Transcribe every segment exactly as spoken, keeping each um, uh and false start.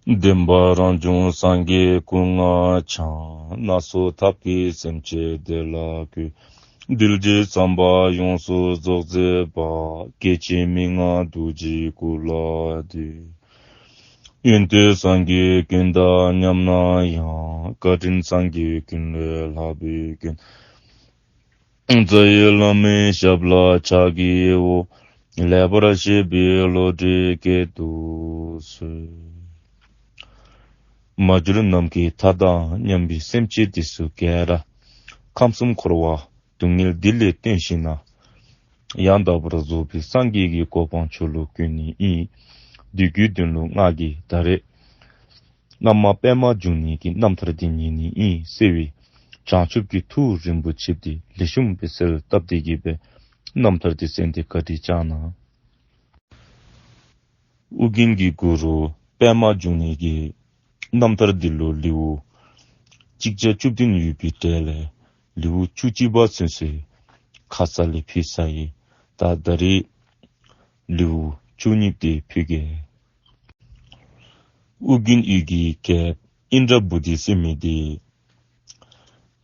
བདེན་པ་རང་བྱུང་སངས་རྒྱས་སྐུ་ལྔ་འཆང་། སྣ་ཚོགས་ཐབས་ཀྱིས་སེམས་ཅན་བདེ་ལ་བཀོད། གདུལ་བྱའི་བསམ་པ་ཡོངས་སུ་རྫོགས་མཛད་པ། སྐྱེ་འཆི་མི་མངའ་རྡོ་རྗེའི་སྐུ་ལ་འདུད། ཡོན་ཏན་སངས་རྒྱས་ཀུན་དང་མཉམ་ན་ཡང་། བཀའ་དྲིན་སངས་རྒྱས་ཀུན་ལས་ལྷག་པའི་མགོན། རྩ་བའི་བླ་མའི་ཞབས་ལ་ཕྱག་བགྱིའོ། ལེགས་པར་བཤད་པའི་བློ་གྲོས་བསྐྱེད་དུ་གསོལ། མ་གྱུར་ནམ་མཁའི་མཐའ་དང་མཉམ་པའི་སེམས་ཅན་འདི་ཚུ་ག་ར་ཁམས་གསུམ་འཁོར་བ་སྡུག་བསྔལ་འདི་ལས་བཏོན་ཞིནམ་ལས་ཡང་དག་པར་རྫོགས་པའི་སངས་རྒྱས་ཀྱི་གོ་འཕང་མཆོག་ལུ་བཀོད་ནི་ཨིན། དེ་གི་དོན་ལུ་ང་གིས་ད་རེས་ན་མ་པདྨ་འབྱུང་གནས་ཀྱི་རྣམ་ཐར་འདི་ཉན་ནི་ཨིན་ཟེར་བའི་བྱང་ཆུབ་ཀྱི་ཐུགས་རིན་པོ་ཆེ་འདི་ལེགས་ཤོམ་སྦེ་གསལ་བཏབ་སྟེ་གི་སྦེ་རྣམ་ཐར་འདི་གསན་ཏེ་བཀའ་དྲིན་བསྐྱང་གནང་། ཨོ་རྒྱན་གྱི་གུ་རུ་པདྨ་འབྱུང་གནས་ཀྱི་རྣམ་ཐར་འདི་ལུ་ལེའུ་གཅིག་བརྒྱ་བཅུ་བདུན་ཡོད་པའི་གྲས་ལས་ལེའུ་བཅུ་གཅིག་པ་ཚུན་ཚོད་ཁ་ཙ་ལས་ཕུལ་ཚར་ཡི། ད་ད་རེས་ལེའུ་བཅུ་གཉིས་པ་འདི་ཕུལ་གེ། ཨོ་རྒྱན་ཡུལ་གྱི་རྒྱལཔོ་ཨིནྡྲ་བྷུ་ཏི་ཟེར་མི་འདི་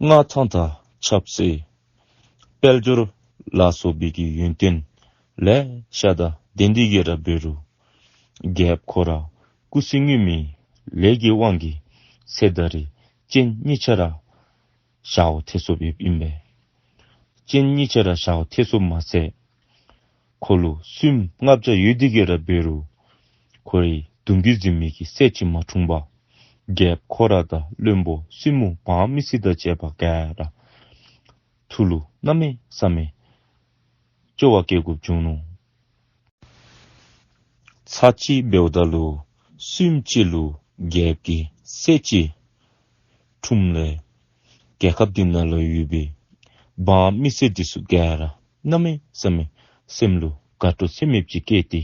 མངའ་ཐང་དང་ཆབ་སྲིད་དཔལ་འབྱོར་ལ་སོགས་པའི་གི་ཡོན་ཏན་ལེ་ཤ་དང་ལྡན་ཏེ་གི་ར་འབད་རུང་རྒྱལཔོ་ཁོ་ར་སྐུ་ཚེ་སྔོན་མའི་ལས་ཀྱི་དབང་གིས་ཚེ་ད་རེས་སྤྱན་གཉིས་ཆ་ར་ཞརཝ་ཐལ་སོཔ་ཨིན་པས། སྤྱན་གཉིས་ཆ་ར་ཞརཝ་ཐལ་སོཔ་མ་ཚད་ཁོ་ལུ་བཙུནམོ་ལྔ་བརྒྱ་ཡོད་དེ་གི་ར་འབད་རུང་ཁོ་རའི་གདུང་བརྒྱུད་འཛིན་མི་གི་སྲས་ཅིག་མ་འཁྲུངས་པར་རྒྱལཔོ་ཁོ་ར་དང་བློན་པོ་བཙུནམོ་འབངས་མི་སེར་དང་བཅས་པ་ག་ར་ཐུགས་ལུ་གནམ་མེད་ས་མེད་སྐྱོ་བ་སྐྱེ་དགོཔ་བྱུང་ནུག། ཚར་གཅིག་འབདཝ་ད་ལུ་བཙུནམོ་གཅིག་ལུ་རྒྱལཔོ་གི་སྲས་གཅིག་འཁྲུངསམ་ལས་རྒྱལ་ཁབ་འདི་ནང་ལུ་ཡོད་པའི་འབངས་མི་སེར་འདི་ཚུ་ག་ར་གནམ་མེད་ས་མེད་སེམས་ལུ་དགའ་སྤྲོ་ཚད་མེདཔ་ཅིག་སྐྱེས་ཏེ་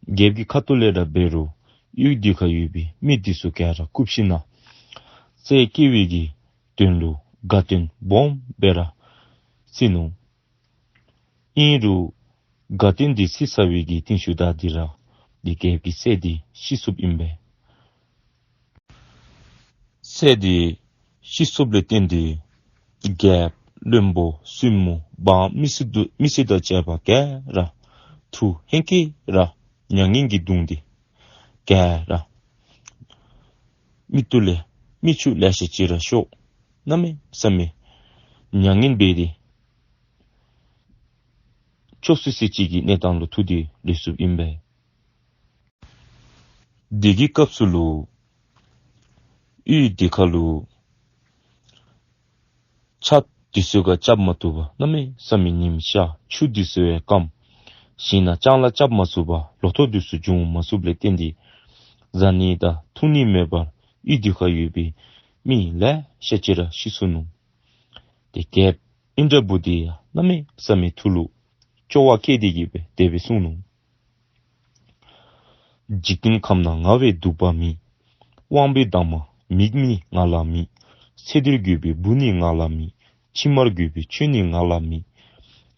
རྒྱལཔོ་གི་ཁ་ཐུག་ལས་ར་འབད་རུང་ཡུལ་འདི་ཁར་ཡོད་པའི་མི་འདི་ཚུ་ག་ར་བཀུག་ཞིནམ་ལས་རྩེ་སྐྱེལ་བའི་གི་དོན་ལུ་དགའ་སྟོན་སྦོམ་སྦེ་ར་བརྩི་ནུག། ཨིན་རུང་དགའ་སྟོན་འདི་བརྩི་ཚར་བའི་གི་རྟིང་ཤུལ་ད་འདི་ར་འདི་རྒྱལཔོ་གི་སྲས་འདི་ཤི་སོཔ་ཨིན་པས། སྲས་འདི་ཤི་སོཔ་ལས་བརྟེན་ཏེ་རྒྱལཔོ་བློན་པོ་བཙུནམོ་འབངས་མི་སེར་དང་མི་སེར་དང་བཅས་པ་ག་ར་ཐུགས་ཧེང་སྐལ་ར་མྱ་ངན་གྱིས་གདུངས་ཏེ་ག་ར་མིག་ཏོ་ལས་མིག་ཆུ་ལེ་ཤ་ཅིག་ར་ཤོར། གནམ་མེད་ས་མེད་མྱ་ངན་འབད་དེ་སྐྱོ་སི་སི་ཅིག་གི་གནས་སྟངས་ལུ་ཐུག་སྟེ་ལུས་སོཔ་ཨིན་པས། དེ་གི་སྐབས་སུ་ལུ་ཡུལ་འདི་ཁར་ལུ་ཆརཔ་འདི་ཚུ་ག་རྐྱབ་མ་བཏུབ་པར་གནམ་མེད་ས་མེད་ཉིམ་ཤར། ཆུ་འདི་ཚུ་ཡང་སྐམ། ཞིང་ནང་ལྕང་ལཱ་རྐྱབ་མ་ཚུགས་པར་ལོ་ཐོག་འདི་ཚུ་འབྱུང་མ་ཚུགསཔ་ལས་བརྟེན་ཏེ་བཟའ་ནི་དང་འཐུང་ནི་མེད་པར་ཡུལ་འདི་ཁར་ཡོད་པའི་མི་ལེ་ཤ་ཅིག་ར་ཤི་སོ་ནུག། ཏེ་རྒྱལཔོ་ཨིནྡྲ་བྷུ་ཏི་ཡང་གནམ་མེད་ས་མེད་ཐུགས་ལུ་སྐྱོ་བ་སྐྱེས་ཏེ་གི་སྦེ་དེ་སྦེ་གསུངས་ནུག། འཇིག་རྟེན་ཁམས་ན་ང་བས་སྡུག་པ་མེད། དབང་པོའི་དྭངས་མ་མིག་ནི་ང་ལ་མེད། ཚེ་འདིར་དགོས་པའི་བུ་ནི་ང་ལ་མེད། ཕྱི་མར་དགོས་པའི་ཆོས་ནི་ང་ལ་མེད།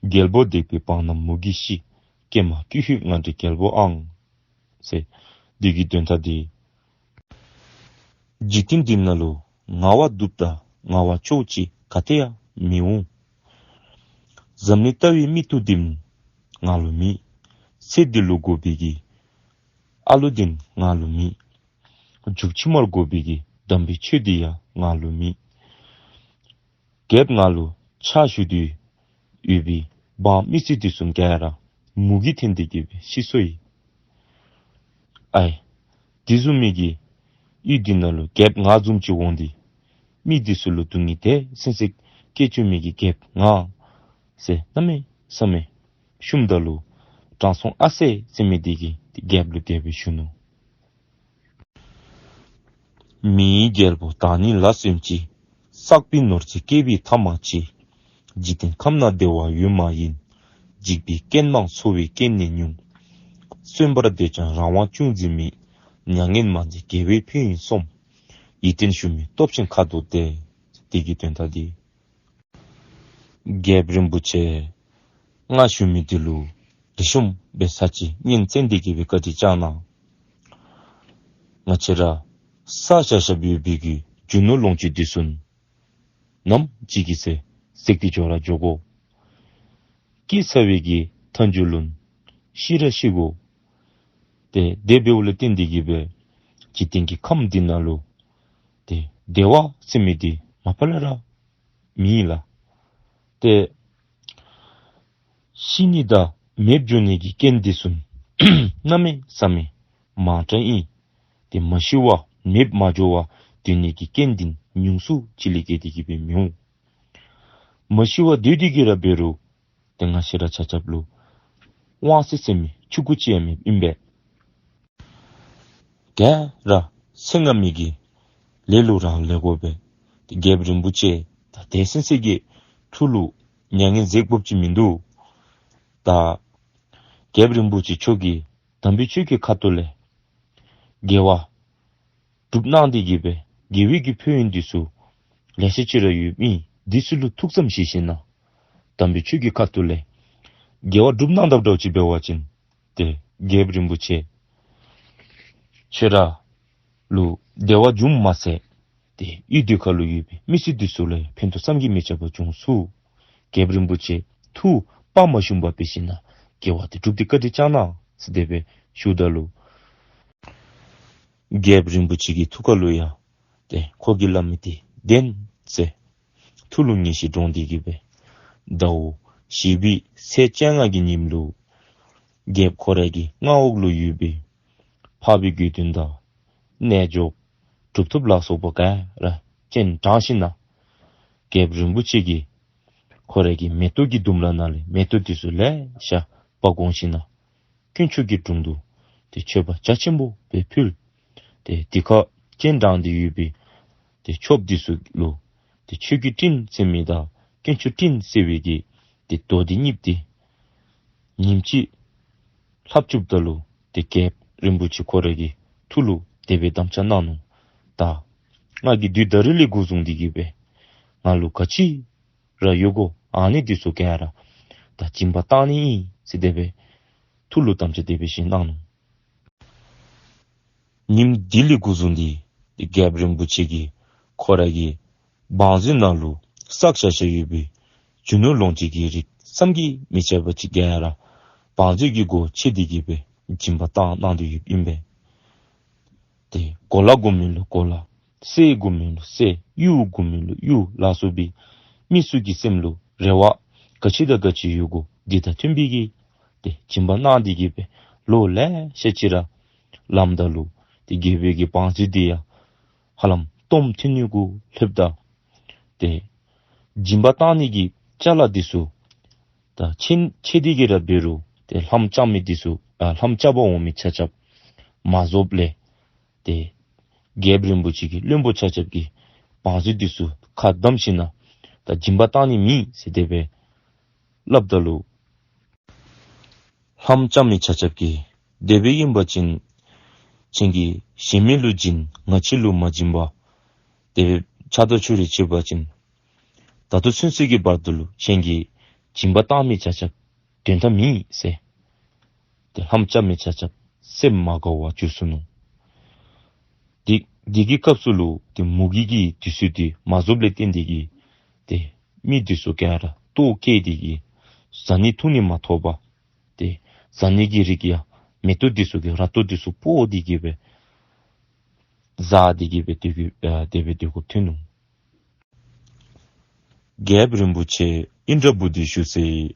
རྒྱལ་པོ་འདེགས་པའི་འབངས་རྣམས་མུ་གེས་ཤི། ཀྱེ་མ་ཀྱི་ཧུད་ང་འདྲའི་རྒྱལ་པོའང་། ཟེར་འདི་གི་དོན་དག་འདི། འཇིག་རྟེན་འདི་ནང་ལུ་ང་བ་སྡུག་དང་ང་བ་སྐྱོ་ཅིག་ག་ཏེ་ཡང་མི་འོང་། འཛམ་གླིང་ལྟ་བའི་མིག་ཏོ་འདི་ང་ལུ་མེད། ཚེ་འདི་ལུ་དགོ་པའི་གི་ཨ་ལོ་འདི་ང་ལུ་མེད། མཇུག་ཕྱི་མར་དགོ་པའི་གི་དམ་པའི་ཆོས་འདི་ཡང་ང་ལུ་མེད། རྒྱལཔོ་ང་ལུ་ཕྱག་ཞུ་སྟེ་ཡོད་པའི་འབངས་མི་སེར་འདི་ཚུ་ག་ར་མུ་གེ་ཐོན་ཏེ་གི་སྦེ་ཤི་སོ་ཡི། ཨའི་དེ་བཟུམ་མའི་གི་ཡུལ་འདི་ནང་ལུ་རྒྱལཔོ་ང་བཟུམ་ཅིག་འོང་སྟེ་མི་འདི་ཚུ་ལུ་སྡུག་བསྔལ་དེ་སེམས་སེ་སྐྱེ་བཅུག་མི་གི་རྒྱལཔོ་ང་ཟེར་གནམ་མེད་ས་མེད་ཤུམ་ད་ལུ་དྲང་སྲོང་ཨ་སེ་ཟེར་མི་འདི་གིས་རྒྱལཔོ་ལུ་དེ་སྦེ་ཞུ་ནུག། མིའི་རྒྱལ་པོ་བདག་ཉིད་ལ་སེམས་ཅན། བསགས་པའི་ནོར་གྱིས་བསྐལ་པའི་ཐ་མ་གཅིག། འཇིག་རྟེན་ཁམས་ན་བདེ་བ་ཡོད་མ་ཡིན། འཇིག་པའི་རྐྱེན་མང་འཚོ་བའི་རྐྱེན་ནི་ཉུང་། གསོན་པར་འདོད་ཀྱང་རང་དབང་ཅུང་ཟད་མེད། མྱ་ངན་མ་མཛད་དགེ་བའི་ཕན་ཡོན་སོམས། ཡིད་བརྟན་ཞུམ་མེད་སྟོབས་ཆེན་ཁ་དོག་ལྡན། འདི་གི་དོན་དག་འདི། རྒྱལཔོ་རིན་པོ་ཆེ་ང་ཞུ་མི་འདི་ལུ་ལེགས་ཤོམ་སྦེ་ཚར་གཅིག་སྙན་གསན་ཏེ་གི་སྦེ་བཀའ་དྲིན་བསྐྱང་གནང་། ང་ ང་བཅས་ར་བསགས་བཞག་བཞགཔ་ཡོད་པའི་གི་རྒྱུ་ནོར་ལོངས་སྤྱོད་འདི་ཚུ་ནམ་ཅིག་གི་ཚེ་ཟད་དེ་འགྱོ་ར་འགྱོ་དགོ། སྐྱེས་ཚར་བའི་གི་མཐའ་མཇུག་ལུ་ཤི་ར་ཤི་དགོ། ཏེ་དེ་འབདཝ་ལས་བརྟེན་ཏེ་གིས་སྦེ་འཇིག་རྟེན་གྱི་ཁམས་འདི་ནང་ལུ་ཏེ་བདེ་བ་ཟེར་མི་འདི་མ་པ་ལས་ར་མེད་ལགས། ཏེ་ཤི་ནི་དང་མེདཔ་འགྱོ་ནི་གི་རྐྱེན་འདི་ཚུ་གནམ་མེད་ས་མེད་མང་དྲགས་ཨིན། ཏེ་མ་ཤི་བར་མེདཔ་མ་འགྱོ་བར་སྡོད་ནི་གི་རྐྱེན་འདི་ཉུང་སུ་ཅིག་ལས་བརྒལ་ཏེ་གིས་སྦེ་མི་འོང་། མ་ཤི་བར་སྡོད་དེ་གིས་ར་འབད་རུང་ཏེ་ང་བཅས་ར་ཆ་ཁྱབ་ལུ་དབང་ཟེར་ཟེར་མི་ཆུང་ཀུ་ཅིག་ཡང་མེདཔ་ཨིན་པས། ག་ར་ཚེ་སྔ་མའི་གི་ལས་ལུ་རག་ལས་དགོ་པས། ཏེ་རྒྱལཔོ་རིན་པོ་ཆེ་ད་དེ་སེམས་ཅན་གྱི་ཐུགས་ལུ་མྱ་ངན་ཟེར་དགོཔ་ཅིག་མིན་འདུག། ད་རྒྱལཔོ་རིན་པོ་ཆེ་མཆོག་གིས་དམ་པའི་ཆོས་ཀྱི་ཁ་ཐུག་ལས་དགེ་བ་སྒྲུབ་གནང་སྟེ་གིས་སྦེ་དགེ་བའི་གི་ཕན་ཡོན་འདི་ཚུ་ལེ་ཤ་ཅིག་ར་ཡོདཔ་ཨིན། འདི་ཚུ་ལུ་ཐུགས་བསམ་བཞེས་ཞིནམ་ན་དམ་པའི་ཆོས་ཀྱི་ཁ་ཐུག་ལས་དགེ་བ་སྒྲུབ་གནང་དཔ་འདྲཝ་ཅིག་འབད་བ་ཅིན་ཏེ་རྒྱལཔོ་རིན་པོ་ཆེ་ཁྱོད་ར་ལུ་བདེ་བ་འབྱུངམ་མ་ཚད་ཏེ་གཡུས་འདི་ཁ་ལུ་ཡོད་པའི་མི་སེར་འདི་ཚུ་ལུ་ཕན་ཐོགས་བསམ་གྱིས་མི་ཁྱབ་པ་འབྱུང་ཚུགས། རྒྱལཔོ་རིན་པོ་ཆེ་ཐུགས་དཔའ་མ་ཞུམ་པར་འབད་ཞིནམ་ན་དགེ་བ་འདི་སྒྲུབ་སྟེ་བཀའ་དྲིན་བསྐྱང་གནང་ཟེར་དེ་སྦེ་ཞུཝ་ད་ལུ་རྒྱལཔོ་རིན་པོ་ཆེ་གི་ཐུགས་ཁ་ལུ་ཡང་ཏེ་ཁོ་གིས་སླབ་མི་འདི་བདེན་ཟེར་ཐུགས་ལུ་ངེས་ཤེས་འདྲོངས་ཏེ་གིས་སྦེ་ཟླཝ་བཞི་པའི་ཚེས་བཅོ་ལྔ་གི་ཉིནམ་ལུ་རྒྱལཔོ་ཁོ་ར་གི་མངའ་འོག་ལུ་ཡོད་པའི་འཕགས་པའི་དགེ་འདུན་དང་རྣལ་འབྱོར་གྲུབ་ཐོབ་ལ་སོགས་པ་ག་ར་སྤྱན་དྲངས་ཞིནམ་ན་རྒྱལཔོ་རིན་པོ་ཆེ་གིས་ཁོ་ར་གི་མེ་ཏོག་གི་ལྡུམ་ར་ནང་ལས་མེ་ཏོག་འདི་ཚུ་ལེ་ཤ་འབག་འོང་ཞིནམ་ན་དཀོན་མཆོག་གི་དྲུང་དུ་ཏེ་མཆོད་པ་རྒྱ་ཆེན་པོ་སྦེ་ཕུལ། ཏེ་དེ་ཁར་སྤྱན་དྲངས་ཏེ་ཡོད་པའི་ཏེ་ཆོསཔ་འདི་ཚུ་ལུ་ཏེ་ཆོས་ཀྱི་སྤྲིན་ཟེར་མི་དང་དཀོན་མཆོག་སྤྲིན་ཟེར་བའི་གི་ཏེ་མདོ་སྡེ་གཉིསཔོ་འདི་ཉིནམ་གཅིག་ལྷབ་བཅུགཔ་ད་ལུ་ཏེ་རྒྱལཔོ་རིན་པོ་ཆེ་ཁོ་ར་གི་ཐུགས་ལུ་དེ་སྦེ་དམ་བཅའ་གནང་ནུག། ད་ང་གིས་དུས་ད་རིས་ལས་འགོ་བཟུང་སྟེ་གིས་སྦེ་ང་ལུ་ག་ཅི་ར་ཡོད་གོ་ཨ་ནི་འདི་ཚུ་ག་ར་ད་སྦྱིན་པ་བཏང་ནི་ཨིན་ཟེར་དེ་སྦེ་ཐུགས་ལུ་དམ་བཅའ་དེ་སྦེ་བཞེས་གནང་ནུག། ཉིནམ་འདི་ལས་འགོ་བཟུང་སྟེ་ཏེ་རྒྱལཔོ་རིན་པོ་ཆེ་གིས་ཁོ་ར་གི་བང་མཛོད་ནང་ལུ་བསགས་བཞག་བཞག་ཡོད་པའི་རྒྱུ་ནོར་ལོངས་སྤྱོད་ཀྱི་རིགས་བསམ་གྱིས་མི་ཁྱབ་པ་ཅིག་ག་ར་བང་མཛོད་ཀྱི་སྒོ་ཕྱེ་སྟེ་གིས་སྦེ་སྦྱིན་པ་བཏང་གནང་སྟེ་ཡོདཔ་ཨིན་པས། ཏེ་གོ་ལ་དགོ་མི་ལུ་གོ་ལ། གསེར་དགོ་མི་ལུ་གསེར། གཡུ་དགོ་མི་ལུ་གཡུ་ལ་སོགས་པའི་མི་ཚུ་གི་སེམས་ལུ་རེ་བ་ག་ཅི་དང་ག་ཅི་ཡོད་གོ་འདི་དང་མཐུན་པའི་གི་ཏེ་སྦྱིན་པ་གནང་སྟེ་གིས་སྦེ་ལོ་ལེ་ཤ་ཅིག་ར་ལངམ་ད་ལུ་ཏེ་རྒྱལ་པོའི་གི་བང་མཛོད་འདི་ཡང་ཧ་ལམ་སྟོངམ་ཐོན་ནི་གུ་ལྷོདཔ་ད་ཏེ་སྦྱིན་པ་བཏང་ནི་གི་ཅ་ལ་འདི་ཚུ་ད་ཆེ་ཆེ་འདི་གིས་ར་འབད་རུང་ཏེ་ལྷམ་བཅའ་མི་འདི་ཚུ་ཨ་ལྷམ་བཅའ་བར་འོང་མི་ཆ་ཁྱབ་མ་བཟོདཔ་ལས་ཏེ་རྒྱལཔོ་རིན་པོ་ཆེ་གི་བློན་པོ་ཆ་ཁྱབ་ཀྱིས་བང་མཛོད་འདི་ཚུ་ཁ་བསྡམས་ཞིནམ་ན་ད་སྦྱིན་པ་བཏང་ནི་མེད་ཟེར་དེ་སྦེ་སླབ་ད་ལུ་ལྷམ་བཅའ་མི་ཆ་ཁྱབ་ཀྱིས་དེ་སྦེ་ཨིན་པ་ཅིན་ཁྱེད་ཀྱིས་གཞན་མི་ལུ་བྱིན་ང་བཅས་ལུ་མ་བྱིན་པར་དེ་སྦེ་ཕྱག་དང་ཕྱག་རོལ་བྱེད་པ་ཅིན་ད་ལྟོ་ཚུན་ཚོད་ཀྱི་བར་དུ་ལུ་ཁྱེད་ཀྱིས་སྦྱིན་པ་བཏང་མི་ཆ་ཁྱབ་དོན་དག་མེད་ཟེར། ཏེ་ལྷམ་བཅའ་མི་ཆ་ཁྱབ་སེམས་མ་དགའ་བར་བྱོན་སོ་ནུག། དེ་དེ་གི་སྐབས་སུ་ལུ་ཏེ་མུ་གེ་གི་དུས་ཚོད་འདི་མ་རྫོགསཔ་ལས་བརྟེན་ཏེ་གིས་ཏེ་མི་འདི་ཚུ་ག་ར་ལྟོཝ་བཀྱེས་ཏེ་གིས་བཟའ་ནི་འཐུང་ནི་མ་ཐོབ་པར་ཏེ་བཟའ་ནི་གི་རིགས་ཡང་མེ་ཏོག་འདི་ཚུ་གི་ར་ཏོ་འདི་ཚུ་སྤོ་སྟེ་གིས་སྦེ་བཟའ་སྟེ་གིས་སྦེ་སྡོད་དགོ་ཨ་དེ་སྦེ་སྡོད་དགོཔ་ཐོན་ནུག། རྒྱལཔོ་རིན་པོ་ཆེ་ཨིནྡྲ་བྷུ་ཏི་བཞུགས་སའི་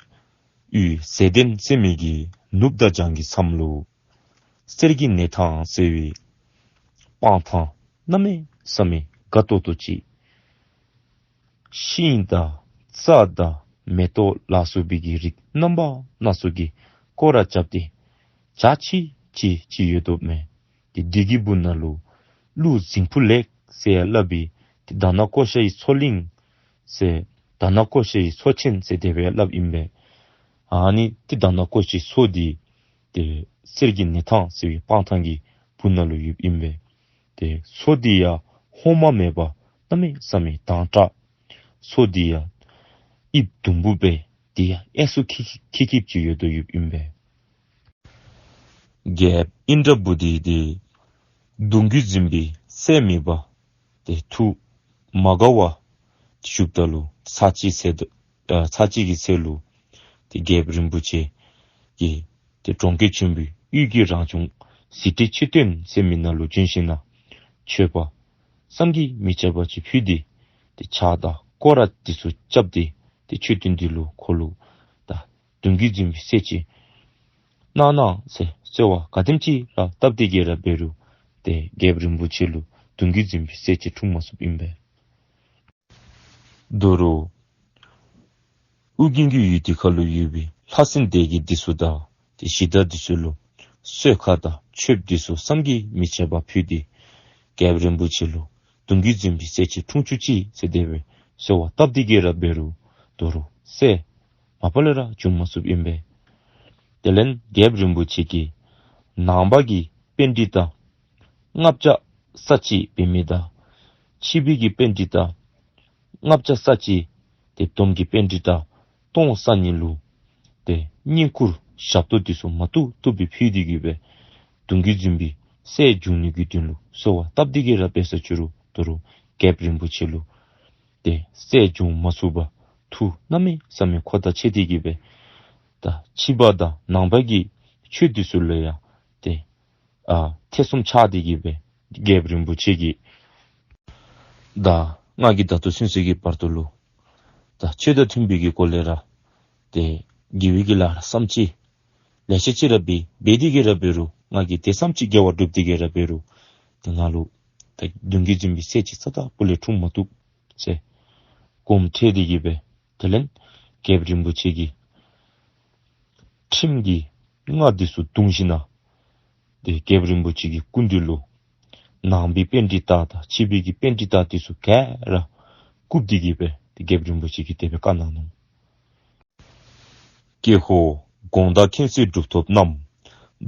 ཡུལ་ཟས་ལྡན་ཟེར་མི་གི་ནུབ་དང་བྱང་གི་མཚམས་ལུ་གསེར་གྱི་ནེའུ་ཐང་ཟེར་བའི་སྤང་ཐང་གནམ་མེད་ས་མེད་དགའ་ཏོག་ཏོ་ཅིག། ཤིང་དང་རྩྭ་དང་མེ་ཏོག་ལ་སོགས་པའི་གི་རིགས་རྣམ་པ་སྣ་ཚོགས་ཀྱིས་བསྐོར་ར་རྐྱབ་སྟེ་འཇའ་ཆི་ཆི་ཅིག་ཡོདཔ་མས། ཏེ་འདི་གི་སྦུག་ན་ལུ་ཀླུ་རྫིང་བུ་ལེགས་ཟེར་ཡང་སླབ་པའི་ཏེ་དྷ་ན་ཀོ་ཤ་ཡི་མཚོ་གླིང་ཟེར་དྷ་ན་ཀོ་ཤ་ཡི་མཚོ་ཆེན་ཟེར་དེ་སྦེ་སླབ་ཨིན་པས། ཨ་ནི་ཏེ་དྷ་ན་ཀོ་ཤ་ཡི་མཚོ་འདི་ཏེ་གསེར་གྱི་ནེའུ་ཐང་ཟེར་བའི་སྤང་ཐང་གི་སྦུག་ན་ལུ་ཡོདཔ་ཨིན་པས། ཏེ་མཚོ་འདི་ཡང་ཧོ་མ་མེད་པར་གནམ་མེད་ས་མེད་དྭངས་དྲགས། མཚོ་འདི་ཡང་དབྱིབས་ཟླུམ་པོ་སྦེ་འདི་ཡང་གཡས་སུ་འཁྱིལ་འཁྱིལ་འཁྱིལ་ཅིག་ཡོད་དོ་ཡོདཔ་ཨིན་པས། རྒྱལཔོ་ཨིནྡྲ་བྷུ་ཏི་འདི་ གདུང་བརྒྱུད་འཛིན་པའི་སྲས་མེད་པ་ཏེ་ཐུགས་མ་དགའ་བར་བཞུགསཔ་ད་ལུ་ཚར་གཅིག་ཚེ་ད་ཨ་ཚར་གཅིག་གི་ཚེ་ལུ་ཏེ་རྒྱལཔོ་རིན་པོ་ཆེ་གིས་ཏེ་གྲོང་ཁྱེར་ཆེན་པོའི་དབུས་ཀྱི་རང་བྱུང་གཟི་བརྗིད་མཆོད་རྟེན་ཟེར་མི་ནང་ལུ་བྱོན་ཞིནམ་ལས་མཆོད་པ་བསམ་གྱིས་མི་ཁྱབ་པ་ཅིག་ཕུལ་ཏེ་ཏེ་ཕྱག་དང་སྐོར་ར་འདི་ཚུ་རྐྱབ་སྟེ་ཏེ་མཆོད་རྟེན་འདི་ལུ་ཁོ་ལུ་ད་གདུང་བརྒྱུད་འཛིན་པའི་སྲས་ཅིག་གནང་གནང་ཟེར་གསོལ་བ་ག་དེམ་ཅིག་ར་བཏབ་སྟེ་གི་ར་འབད་རུང་ཏེ་རྒྱལཔོ་རིན་པོ་ཆེ་ལུ་གདུང་བརྒྱུད་འཛིན་པའི་སྲས་ཅིག་འཁྲུངས་མ་ཚུགསཔ་ཨིན་པས། དོ་རུང་ཨོ་རྒྱན་གྱི་ཡུལ་འདི་ཁ་ལུ་ཡོད་པའི་ལྷ་སྲིན་སྡེ་བརྒྱད་འདི་ཚུ་དང་ཏེ་གཞི་བདག་འདི་ཚུ་ལུ་གསོལ་ཁ་དང་མཆོདཔ་འདི་ཚུ་བསམ་གྱིས་མི་ཁྱབ་པ་ཕུལ་ཏེ་རྒྱལཔོ་རིན་པོ་ཆེ་ལུ་གདུང་བརྒྱུད་འཛིན་པའི་སྲས་ཅིག་འཁྲུངས་བཅུག་ཅིག་ཟེར་དེ་སྦེ་གསོལ་བ་བཏབ་སྟེ་གི་ར་འབད་རུང་དོ་རུང་སྲས་མ་པ་ལས་ར་འབྱུང་མ་ཚུགསཔ་ཨིན་པས། དེ་ལས་རྒྱལཔོ་རིན་པོ་ཆེ་གིས་ནང་པ་གི་པཎྜི་ཏ་ལྔ་བརྒྱ་ས་གཅིག་འབད་མི་དང་ཕྱི་པའི་གི་པཎྜི་ཏ་ལྔ་བརྒྱ་ས་གཅིག་ཏེ་བསྡོམས་ཀྱི་པཎྜི་ཏ་སྟོང་ས་གཉིས་ལུ་ཏེ་བསྙེན་བཀུར་ཞབས་ཏོག་འདི་ཚུ་མ་བཏུབ་བཏུབ་སྦེ་ཕུལ་ཏེ་གི་སྦེ་གདུང་བརྒྱུད་འཛིན་པའི་སྲས་འབྱུང་ནི་གི་དོན་ལུ་གསོལ་བ་བཏབ་སྟེ་གི་ར་འབད་ས་ཅི་རུང་དོ་རུང་རྒྱལཔོ་རིན་པོ་ཆེ་ལུ་ཏེ་སྲས་འབྱུང་མ་ཚུགས་པར་ཐུགས་གནམ་མེད་ས་མེད་ཁོ་ཐག་ཆད་དེ་གི་སྦེ་ད་ཕྱི་པ་དང་ནང་པ་གི་ཆོས་འདི་ཚུ་ལུ་ཡང་ཏེ་ཨ་ཐེ་ཚོམ་ཆགས་ཏེ་གི་སྦེ་རྒྱལཔོ་རིན་པོ་ཆེ་གིས་ད་ང་གིས་ད་ལྟོ་ཚུན་ཚོད་ཀྱི་བར་དུ་ལུ་ད་ཆོས་དང་མཐུན་པའི་གི་སྒོ་ལས་ར་ཏེ་དགེ་བའི་གི་ལཱ་ར་བསམ་ཅིག་ལེ་ཤ་ཅིག་ར་འབད་འབད་དེ་གི་ར་འབད་རུང་ང་གིས་དེ་བསམ་ཅིག་དགེ་བ་སྒྲུབ་སྟེ་གི་ར་འབད་རུང་ཏེ་ང་ལུ་ད་གདུང་བརྒྱུད་འཛིན་པའི་སྲས་ཅིག་རྩ་དང་སྤུ་ལས་འཁྲུངས་མ་བཏུབ་ཟེར་དགོངསམ་ཁྲེལ་ཏེ་གི་སྦེ་དེ་ལས་རྒྱལཔོ་རིན་པོ་ཆེ་གིས་ཁྲིམས་ཀྱི་རྔ་འདི་ཚུ་བརྡུངས་ཞིནམ་ལས་ཏེ་རྒྱལཔོ་རིན་པོ་ཆེ་གི་སྐུ་མདུན་ལུ་ནང་པའི་པཎྜི་ཏ་དང་ཕྱི་པའི་གི་པཎྜི་ཏ་འདི་ཚུ་ག་ར་བཀུག་སྟེ་གི་སྦེ་ཏེ་རྒྱལཔོ་རིན་པོ་ཆེ་གིས་དེ་སྦེ་བཀའ་གནང་ནུག། ཀྱེ་ཧོ། དགོངས་དག་མཁྱེན་བརྩེ་གྲུབ་ཐོབ་རྣམས།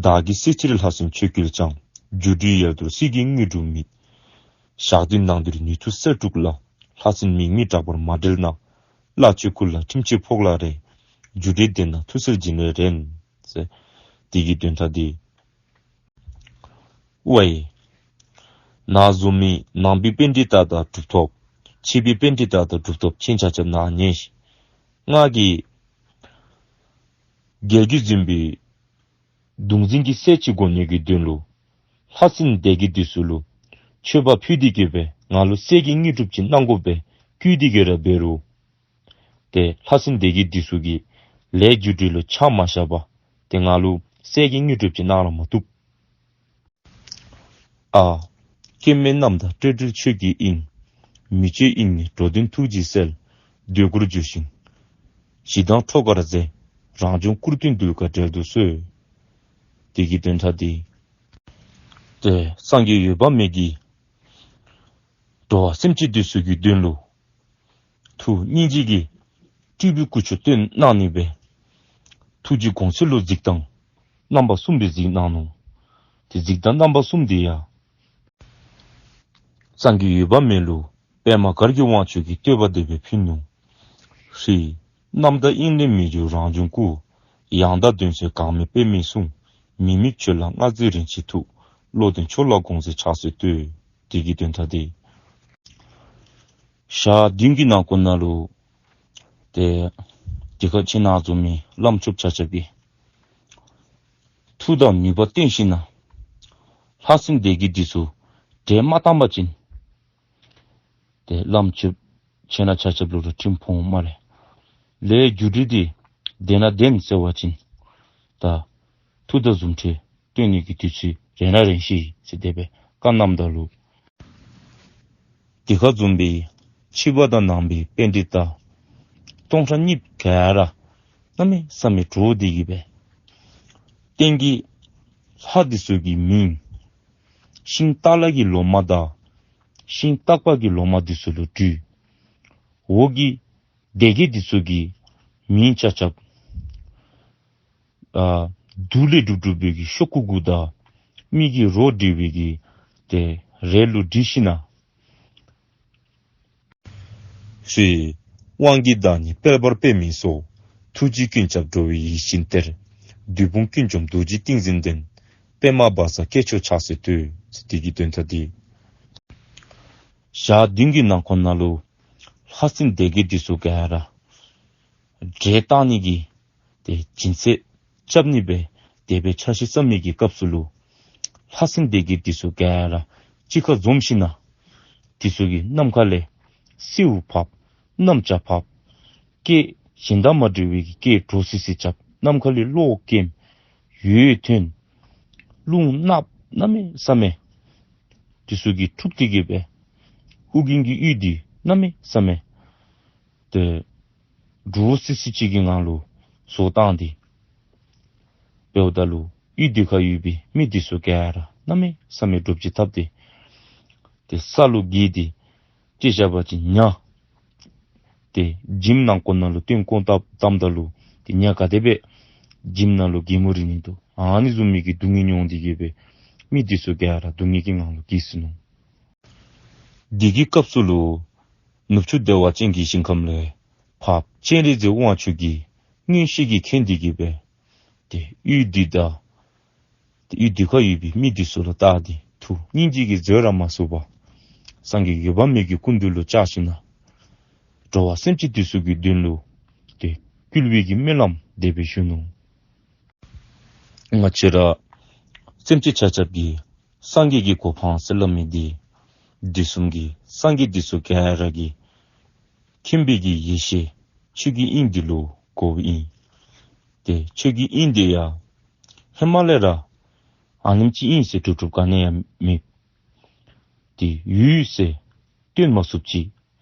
བདག་གིས་སྲིད་ཕྱིར་ལྷ་སྲིན་མཆོད་བསྐུལ་ཀྱང་། རྒྱུ་འབྲས་ཡལ་དོར་སྲིད་ཀྱི་དངོས་གྲུབ་མེད། ཞག་བདུན་ནང་འདིར་ནུས་མཐུ་གསལ་སྒྲུབ་ལ། ལྷ་སྲིན་མིང་མེད་གྲགས་པར་མ་བསྒྲལ་ན། བླ་མཆོད་བཀུར་ལ་ཁྲིམས་གཅོད་ཕོག་ལ་རེ། རྒྱུ་འབྲས་བདེན་ན་མཐུ་རྩལ་སྦྱིན་རེ་རན། ཟེར་དེ་གི་དོན་དག་འདི། ཝའི། ནཱ་བཟུམ་མའི་ནང་པའི་པཎྜི་ཏ་དང་གྲུབ་ཐོབ། ཕྱི་པའི་པཎྜི་ཏ་དང་གྲུབ་ཐོབ་ཁྱེད་ཆ་ཁྱབ་ནཱ་ཉན་ཤིག། ང་གིས་རྒྱལ་བརྒྱུད་འཛིན་པའི་གདུང་འཛིན་གྱི་སྲས་ཅིག་དགོ་ནི་གི་དོན་ལུ་ལྷ་སྲིན་སྡེ་བརྒྱད་འདི་ཚུ་ལུ་མཆོད་པ་ཕུལ་ཏེ་གི་སྦེ་ང་ལུ་སྲས་ཀྱི་དངོས་གྲུབ་ཅིག་གནང་དགོ་པས་བསྐུལ་ཏེ་གི་ར་འབད་རུང་ཏེ་ལྷ་སྲིན་སྡེ་བརྒྱད་འདི་ཚུ་གིས་ལས་རྒྱུ་འབྲས་ལུ་ཆ་མ་བཞག་པར་ཏེ་ང་ལུ་སྲས་ཀྱི་དངོས་གྲུབ་ཅིག་གནང་ར་མ་བཏུབ། ཨ། སྐྱེ་མེད་རྣམ་དག་སྤྲོས་བྲལ་ཆོས་ཀྱི་དབྱིངས། མི་བསྐྱོད་དབྱིངས་ནས་འགྲོ་དོན་ཐུགས་རྗེའི་རྩལ། འདོད་དགུར་འཇུ་ཞིང་། ཞི་དང་ཁྲོ་གར་མཛད། རང་བྱུང་སྐུར་སྟོན་གདུལ་དཀའ་བསྒྲལ་དུ་གསོལ། དེ་གི་དོན་དག་འདི། ཏེ་སངས་རྒྱས་འོད་དཔག་མེད་ཀྱིས་འགྲོ་བ་སེམས་ཅན་འདི་ཚུ་གི་དོན་ལུ་ཐུགས་སྙིང་རྗེ་གིས་སྤྲུལ་པའི་སྐུ་ཆུ་སྟོན་གནང་ནི་སྦེ་ཐུགས་རྗེ་དགོངས་གསལ་ལུ་གཟིགས་སྟངས་རྣམ་པ་གསུམ་སྦེ་གཟིགས་གནང་ནུག། ཏེ་གཟིགས་སྟངས་རྣམ་པ་གསུམ་འདི་ཡང་སངས་རྒྱས་འོད་དཔག་མེད་ལུ་པདྨ་གར་གྱི་དབང་ཕྱུག་གིས་བསྟོད་པ་དེ་སྦེ་ཕུལ་ནུག། ཧྲཱིཿ། རྣམ་དག་དབྱིངས་ལས་མི་འགྱུར་རང་བྱུང་སྐུ། ཡང་དག་དོན་གསལ་འགག་མེད་པདྨའི་གསུང་། མི་དམིགས་ཆོས་ལ་མངའ་མཛད་རིན་ཆེན་ཐུགས། བློ་ལྡན་ཆོས་ལ་དགོངས་མཛད་ཕྱག་འཚལ་བསྟོད། དེ་གི་དོན་དག་འདི། ཞག་བདུན་གྱི་ནང་འཁོད་ནང་ལུ་ཏེ་དེ་ཁར་ཁྱེད་ནཱ་བཟུམ་མའི་བླམ་ཆོསཔ་ཆ་ཁྱབ་ཀྱིས་མཐུ་དང་ནུས་པ་བསྟན་ཞིནམ་ལས་ལྷ་སྲིན་སྡེ་བརྒྱད་འདི་ཚུ་བསྒྲལ་མ་བཏང་པ་ཅིན་ཏེ་བླམ་ཆོསཔ་ཁྱེད་ནཱ་ཆ་ཁྱབ་ལུ་ར་ཁྲིམས་ཕོག་འོང་སྨ་རེ། ལས་རྒྱུ་འབྲས་འདི་བདེན་ན་བདེན་ཟེར་བ་ཅིན་ད་མཐུ་དང་རྫུ་འཕྲུལ་སྟོན་ནི་གི་དུས་ཚོད་རན་ར་རན་ཤིག་ཟེར་དེ་སྦེ་བཀའ་གནངམ་ད་ལུ་དེ་ཁར་འཛོམས་པའི་ཕྱི་པ་དང་ནང་པའི་པཎྜི་ཏ་སྟོང་ཕྲག་གཉིས་ག་ར་གནམ་མེད་ས་མེད་འདྲོགས་ཏེ་གི་སྦེ་སྟེང་གི་ལྷ་འདི་ཚུ་གི་མིང་ཤིང་སྟག་ལྷ་གི་ལོ་མ་དང་ཤིང་སྟག་པ་གི་ལོ་མ་འདི་ཚུ་ལུ་འདྲུད། འོག་གི་སྡེ་བརྒྱད་འདི་ཚུ་གི་མིང་ཆ་ཁྱབ་ཨ་དུག་ལས་གྲུབ་གྲུབ་པའི་གི་ཤོག་གུ་གུ་དང་མི་གི་རོ་འདྲིལ་བའི་གི་ཏེ་རས་ལུ་འདྲིལ་ཞིནམ་ལས་ཧྲཱིཿ། དབང་གི་བདག་ཉིད་དཔལ་འབར་པདྨའི་སོགས། ཐུགས་རྗེས་ཀུན་ཁྱབ་འགྲོ་བའི་ཡིད་བཞིན་གཏེར། བདུད་དཔུང་ཀུན་འཇོམས་རྡོ་རྗེ་ཏིང་འཛིན་ལྡན། པདྨ་བཛྲ་སྐྱེས་མཆོག་ཕྱག་འཚལ་བསྟོད། ཟེར་དེ་གི་དོན་དག་འདི། ཞག་བདུན་གྱི་ནང་འཁོད་ནང་ལུ་ལྷ་སྲིན་སྡེ་བརྒྱད་འདི་ཚུ་ག་ར་བསྒྲལ་བཏང་ནི་གི་ཏེ་སྦྱིན་སྲེག་རྐྱབ་ནི་སྦེ་དེ་སྦེ་འཆར་གཞི་བརྩམ་མི་གི་སྐབས་སུ་ལུ་ལྷ་སྲིན་སྡེ་བརྒྱད་འདི་ཚུ་ག་ར་གཅིག་ཁར་འཛོམས་ཞིན་ན་འདི་ཚུ་གིས་ནམ་མཁའ་ལས་སེརཝ་ཕབ། གནམ་ལྕགས་ཕབ། སྐད་གཞན་དང་མ་འདྲ་བའི་གི་སྐད་འདྲོག་སི་སི་རྐྱབ། ནམ་མཁའ་ལས་གློག་ཁེངས། འོད་ཐོན། རླུང་ནགཔོ་གནམ་མེད་ས་མེད་འདི་ཚུ་གིས་འཁྲུགས་ཏེ་གི་སྦེ་ཨོ་རྒྱན་གྱི་ཡུལ་འདི་གནམ་མེད་ས་མེད་ཏེ་འདྲོག་སི་སི་ཅིག་གི་ངང་ལུ་བཟོ་བཏང་སྟེ། འབདཝ་ད་ལུ་ཡུལ་འདི་ཁར་ཡོད་པའི་མི་འདི་ཚུ་ག་ར་གནམ་མེད་ས་མེད་འདྲོག་ཅི་བཏབ་སྟེ། ཏེ་ས་ལུ་འགྱེལ་ཏེ་ཏེ་བཞག་པ་ཅིན་ཉ་ཏེ་བྱེམ་ནང་འཁོད་ནང་ལུ་བཏོན་བཀོ་བཏང་བཏངམ་ད་ལུ་ཏེ་ཉ་ག་དེ་སྦེ་བྱེམ་ནང་ལུ་གྱེས་མོ་རིལ་ནི་འདུག། ཨ་ནི་བཟུམ་མའི་གི་སྡུག་བསྔལ་མྱོང་སྟེ་གི་སྦེ་མི་འདི་ཚུ་ག་ར་སྡུག་བསྔལ་གྱི་ངང་ལུ་གྱེས་སོ་ནུག། དེ་གི་སྐབས་སུ་ལུ་ནུབ་ཕྱོགས་བདེ་བ་ཅན་གྱི་ཞིང་ཁམས་ལས་འཕགས་པ་སྤྱན་རས་གཟིགས་དབང་ཕྱུག་གིས་མངོན་ཤེས་ཀྱིས་མཁྱེན་ཏེ་གི་སྦེ་ཏེ་ཡུལ་འདི་དང་ཏེ་ཡུལ་འདི་ཁར་ཡོད་པའི་མི་འདི་ཚུ་ལུ་བལྟ་སྟེ་ཐུགས་སྙིང་རྗེ་གིས་བཟོད་ར་མ་ཚུགས་པར་སངས་རྒྱས་འོད་དཔག་མེད་ཀྱི་སྐུ་མདུན་ལུ་བཅར་ཞིན་ན་འགྲོ་བ་སེམས་ཅན་འདི་ཚུ་གི་དོན་ལུ་ཏེ་བསྐུལ་བའི་གི་སྨོན་ལམ་དེ་སྦེ་ཞུ་ནུག། ང་བཅས་ར་སེམས་ཅན་ཆ་ཁྱབ་ཀྱིས་སངས་རྒྱས་ཀྱི་གོ་འཕང་ཟེར་སླབ་མི་འདི་དུས་གསུམ་གྱི་སངས་རྒྱས་འདི་ཚུ་ག་ར་གི་མཁྱེན་པའི་གི་ཡེ་ཤེས་ཆོས་ཀྱི་དབྱིངས་འདི་ལུ་གོཝ་ཨིན། ཏེ་ཆོས་ཀྱི་དབྱིངས་འདི་ཡང་ཧེ་མ་ལས་ར་ཨ་ནེམ་ཅིག་ཨིན་ཟེར་གྲུབ་གྲུབ་ག་ནི་ཡང་མེད། ཏེ་ཡུལ་ཟེར་སྟོན་མ་ཚུགསཔ་ཅིག།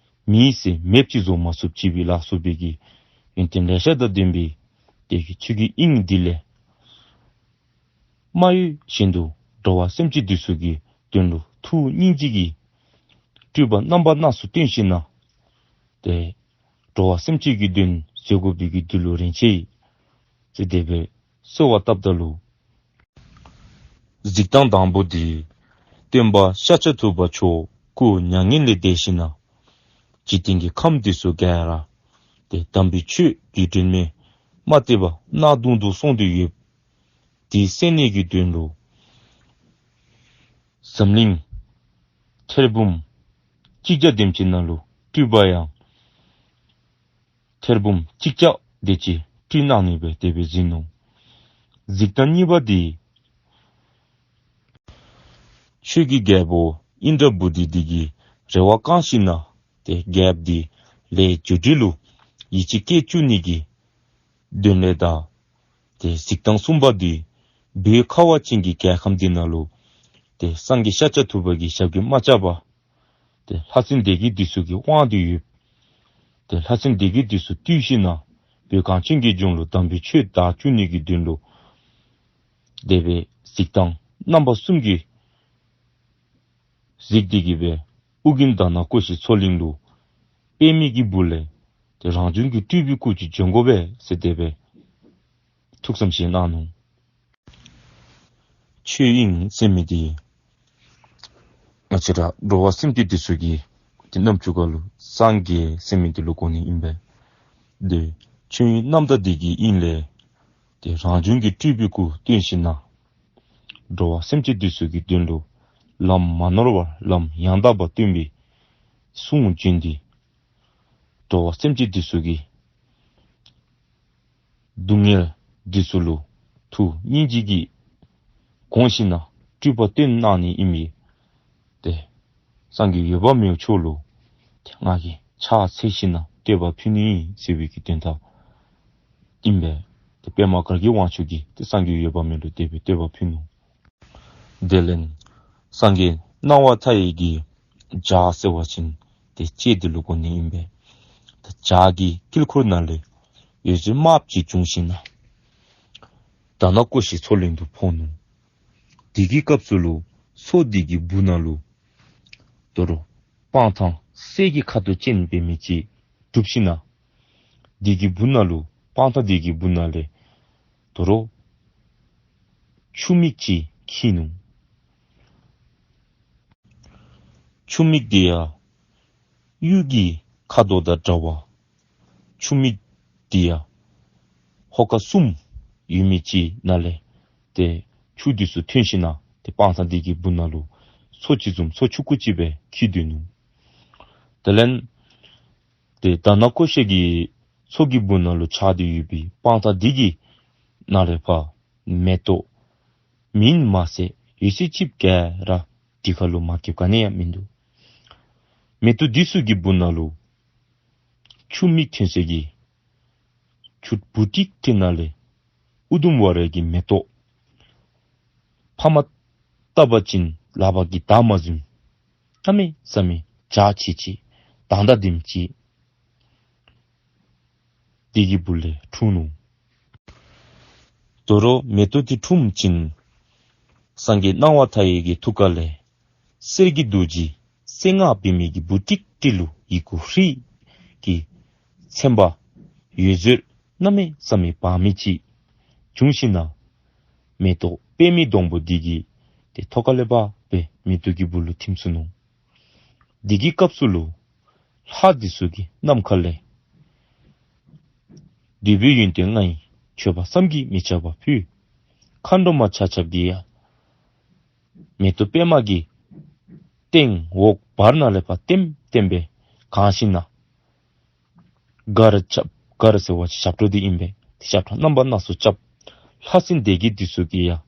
མི་ཟེར་མེདཔ་ཅིག་བཟོ་མ་ཚུགསཔ་ཅིག་སྦེ་ལ་སོགས་པའི་གི་ཡོན་ཏན་ལེ་ཤ་དང་ལྡན་པའི་ཏེ་གི་ཆོས་ཀྱི་དབྱིངས་འདི་ལས་མ་གཡོས་བཞིན་དུ་འགྲོ་བ་སེམས་ཅན་འདི་ཚུ་གི་དོན་ལུ་ཐུགས་སྙིང་རྗེ་གིས་སྤྲུལ་པ་རྣམ་པ་སྣ་ཚོགས་སྟོན་ཞིན་ན་ཏེ་འགྲོ་བ་སེམས་ཅན་གྱི་དོན་མཛད་དགོ་པའི་གི་འདི་ལུ་རེ་ཆེ་ཟེར་དེ་སྦེ་གསོལ་བ་བཏབ་ད་ལུ། གཟིགས་སྟངས་དང་པོ་འདི་སྟོན་པ་ཤཱཀྱ་ཐུབ་པ་མཆོག་སྐུ་མྱ་ངན་ལས་འདས་ཞིན་ན་འཇིག་རྟེན་གྱི་ཁམས་འདི་ཚུ་ག་ར་ཏེ་དམ་པའི་ཆོས་ཀྱི་སྒྲོན་མེ་མ་བལྟས་པར་གནག་དུང་དུ་སོང་སྟེ་ཡོདཔ་འདི་སེལ་ནི་གི་དོན་ལུ་འཛམ་གླིང་ཐེར་འབུམ་གཅིག་བརྒྱ་དེམ་ཅིག་ནང་ལུ་སྤྲུལ་པ་ཡང་ཐེར་འབུམ་གཅིག་བརྒྱ་དེ་ཅིག་སྤྲུལ་གནང་ནི་སྦེ་དེ་སྦེ་གཟིགས་ནུག། གཟིགས་སྟངས་གཉིས་པ་འདི་ཆོས་ཀྱི་རྒྱལ་པོ་ཨིནྡྲ་བྷུ་ཏི་འདི་གིས་རེ་བ་བསྐང་ཞིན་ན་ཏེ་རྒྱལཔོ་འདི་ལས་རྒྱུ་འབྲས་ལུ་ཡིད་ཆེས་བསྐྱེད་བཅུག་ནི་གི་དོན་ལས་དང་། ཏེ་གཟིགས་སྟངས་གསུམ་པ་འདི་བོད་ཁ་བ་ཅན་གྱི་རྒྱལ་ཁམས་འདི་ནང་ལུ་ཏེ་སངས་རྒྱས་ཤཱཀྱ་ཐུབ་པ་གི་ཞབས་ཀྱིས་མ་བཅགས་པར་ཏེ་ལྷ་སྲིན་སྡེ་བརྒྱད་འདི་ཚུ་གི་དབང་དུ་ཡོད། ཏེ་ལྷ་སྲིན་སྡེ་བརྒྱད་འདི་ཚུ་བཏུལ་ཞིན་ན་བོད་གངས་ཅན་གྱི་ལྗོངས་ལུ་དམ་པའི་ཆོས་དར་བཅུག་ནི་གི་དོན་ལུ་དེ་སྦེ་གཟིགས་སྟངས་རྣམ་པ་གསུམ་གྱིས་གཟིགས་ཏེ་གི་སྦེ་ཨོ་རྒྱན་དྷ་ན་ཀོ་ཤའི་མཚོ་གླིང་ལུ་པདྨའི་གི་སྦུག་ལས་ཏེ་རང་བྱུང་གི་སྤྲུལ་པའི་སྐུ་ཅིག་བྱོན་དགོ་པས་ཟེར་དེ་སྦེ་ཐུགས་བསམ་བཞེས་གནང་ནུག། ཆོས་དབྱིངས་ཟེར་མི་འདི་ང་བཅས་ར་འགྲོ་བ་སེམས་ཅན་འདི་ཚུ་གི་ཏེ་རྣམ་ཅོ་ཁ་ལུ་སངས་རྒྱས་ཟེར་མི་འདི་ལུ་གོ་ནི་ཨིན་པས། ཏེ་ཆོས་དབྱིངས་རྣམ་དག་འདི་གི་དབྱིངས་ལས་ཏེ་རང་བྱུང་གི་སྤྲུལ་པའི་སྐུ་སྟོན་ཞིན་ན་འགྲོ་བ་སེམས་ཅན་འདི་ཚུ་གི་དོན་ལུ་ལམ་མ་ནོར་བར་ལམ་ཡང་དག་པ་སྟོན་པའི་གསུང་བྱོན་ཏེ་འགྲོ་བ་སེམས་ཅན་འདི་ཚུ་གི་སྡུག་བསྔལ་འདི་ཚུ་ལུ་ཐུགས་སྙིང་རྗེ་གིས་དགོངས་ཞིན་ན་སྤྲུལ་པ་སྟོན་གནང་ནི་ཨིན་པས། ཏེ་སངས་རྒྱས་འོད་དཔག་མེད་མཆོག་ལུ་ཏེ་ང་གིས་ཕྱག་འཚལ་ཞིན་ན་བསྟོད་པ་ཕུལ་ནི་ཨིན་ཟེར་བའི་གི་དོན་དག་ཨིན་པས། ཏེ་པདྨ་གར་གྱི་དབང་ཕྱུག་གིས་ཏེ་སངས་རྒྱས་འོད་དཔག་མེད་ལུ་དེ་སྦེ་བསྟོད་པ་ཕུལ་ནུག། དེ་ལས་སངས་རྒྱས་སྣང་བ་མཐའ་ཡས་ཀྱི་ལྗགས་ཟེར་བ་ཅིན་ཏེ་ལྕེ་འདི་ལུ་གོ་ནི་ཨིན་པས། ཏེ་ལྗགས་ཀྱི་དཀྱིལ་འཁོར་ནང་ལས་འོད་ཟེར་དམརཔོ་ཅིག་བྱུང་ཞིན་ན་དྷ་ན་ཀོ་ཤའི་མཚོ་གླིང་དུ་ཕོག་ནུག། དེ་གི་སྐབས་སུ་ལུ་མཚོ་འདི་གི་སྦུག་ན་ལུ་དོ་རུང་སྤང་ཐང་གསེར་གྱི་ཁ་དོག་ཅན་འབད་མི་ཅིག་གྲུབ་ཞིན་ན་དེ་གི་སྦུག་ན་ལུ་སྤང་ཐང་དེ་གི་སྦུག་ན་ལས་དོ་རུང་ཆུ་མིག་ཅིག་འཁྱིལ་ནུག། ཆུ་མིག་འདི་ཡང་གཡུ་གི་ཁ་དོག་དང་འདྲ་བ། ཆུ་མིག་འདི་ཡང་ཧོ་ཀ་གསུམ་ཡོད་མི་ཅིག་ནང་ལས་ཏེ་ཆུ་འདི་ཚུ་ཐོན་ཞིན་ན་ཏེ་སྤང་ཐང་འདི་གི་སྦུག་ན་ལུ་ མཚོ་ཅིག་བཟུམ་མཚོ་ཆུང་ཀུ་ཅིག་སྦེ་འཁྱིལ་སྡོད་ནུག། དེ་ལས་ཏེ་དྷ་ན་ཀོ་ཤ་གི་མཚོ་གི་སྦུག་ན་ལུ་ཆགས་ཏེ་ཡོད་པའི་སྤང་ཐང་འདི་གི་ནང་ལས་ཕར་མེ་ཏོག་མེན་མ་ཚད་ཡོད་ཚད་ཅིག་ག་ར་འདི་ཁ་ལུ་མ་སྐྱེཝ་ག་ནི་ཡང་མིན་འདུག། མེ་ཏོག་འདི་ཚུ་གི་སྦུག་ན་ལུ་ཆུ་མིག་ཐོན་ས་གི་ཆུ་སྦུག་ཏིག་ཏིག་ནང་ལས་ཨུ་དུམ་ཝ་ར་གི་མེ་ཏོག་ཕ་མ་བཏབ་པ་ཅིན་ལག་པ་གིས་བདའ་མ་ཟུན་གནམ་མེད་ས་མེད་འཇའ་ཆི་ཆི་མདངས་དང་ལྡནམ་ཅིག་འདི་གི་སྦུག་ལས་འཁྲུངས་ནུག། དོ་རུང་མེ་ཏོག་འདི་འཁྲུངས་ཅིན་སངས་རྒྱས་སྣང་བ་མཐའ་ཡས་ཀྱི་ཐུགས་ཀ་ལས་གསེར་གྱི་རྡོ་རྗེ་རྩེ་ལྔ་འབད་མི་གི་སྦུག་ཏིག་ཏིག་ལུ་ཡི་གུ་ཧྲཱིཿ་གི་མཚན་པ་འོད་ཟེར་གནམ་མེད་ས་མེད་འབར་མི་ཅིག་བྱུང་ཞིནམ་ལས་མེ་ཏོག་པདྨའི་སྡོང་པོ་འདི་གི་ཏེ་ཐོག་ཁ་ལས་ཕར་སྦེ་མེ་ཏོག་གི་སྦུག་ལུ་ཐིམ་སོ་ནུག། འདི་གི་སྐབས་སུ་ལུ་ལྷ་འདི་ཚུ་གིས་ནམ་མཁའ་ལས་འདོད་པའི་ཡོན་ཏན་ལྔའི་མཆོད་པ་བསམ་གྱིས་མི་ཁྱབ་པ་ཕུལ། མཁའ་འགྲོ་མ་ཆ་ཁྱབ་ཀྱིས་ཡང་མེ་ཏོག་པདྨ་གི་སྟེང་འོག་བར་ན་ལས་ཕར་ལྟེམ་ལྟེམ་སྦེ་གང་ཞིནམ་ལས་གར་རྐྱབ། གར་ཟེར་བ་ཅིན་ཞབས་བྲོ་འདི་ཨིན་པས། ཏེ་ཞབས་བྲོ་རྣམ་པ་སྣ་ཚོགས་རྐྱབ། ལྷ་སྲིན་སྡེ་བརྒྱད་འདི་ཚུ་གིས་ཡང་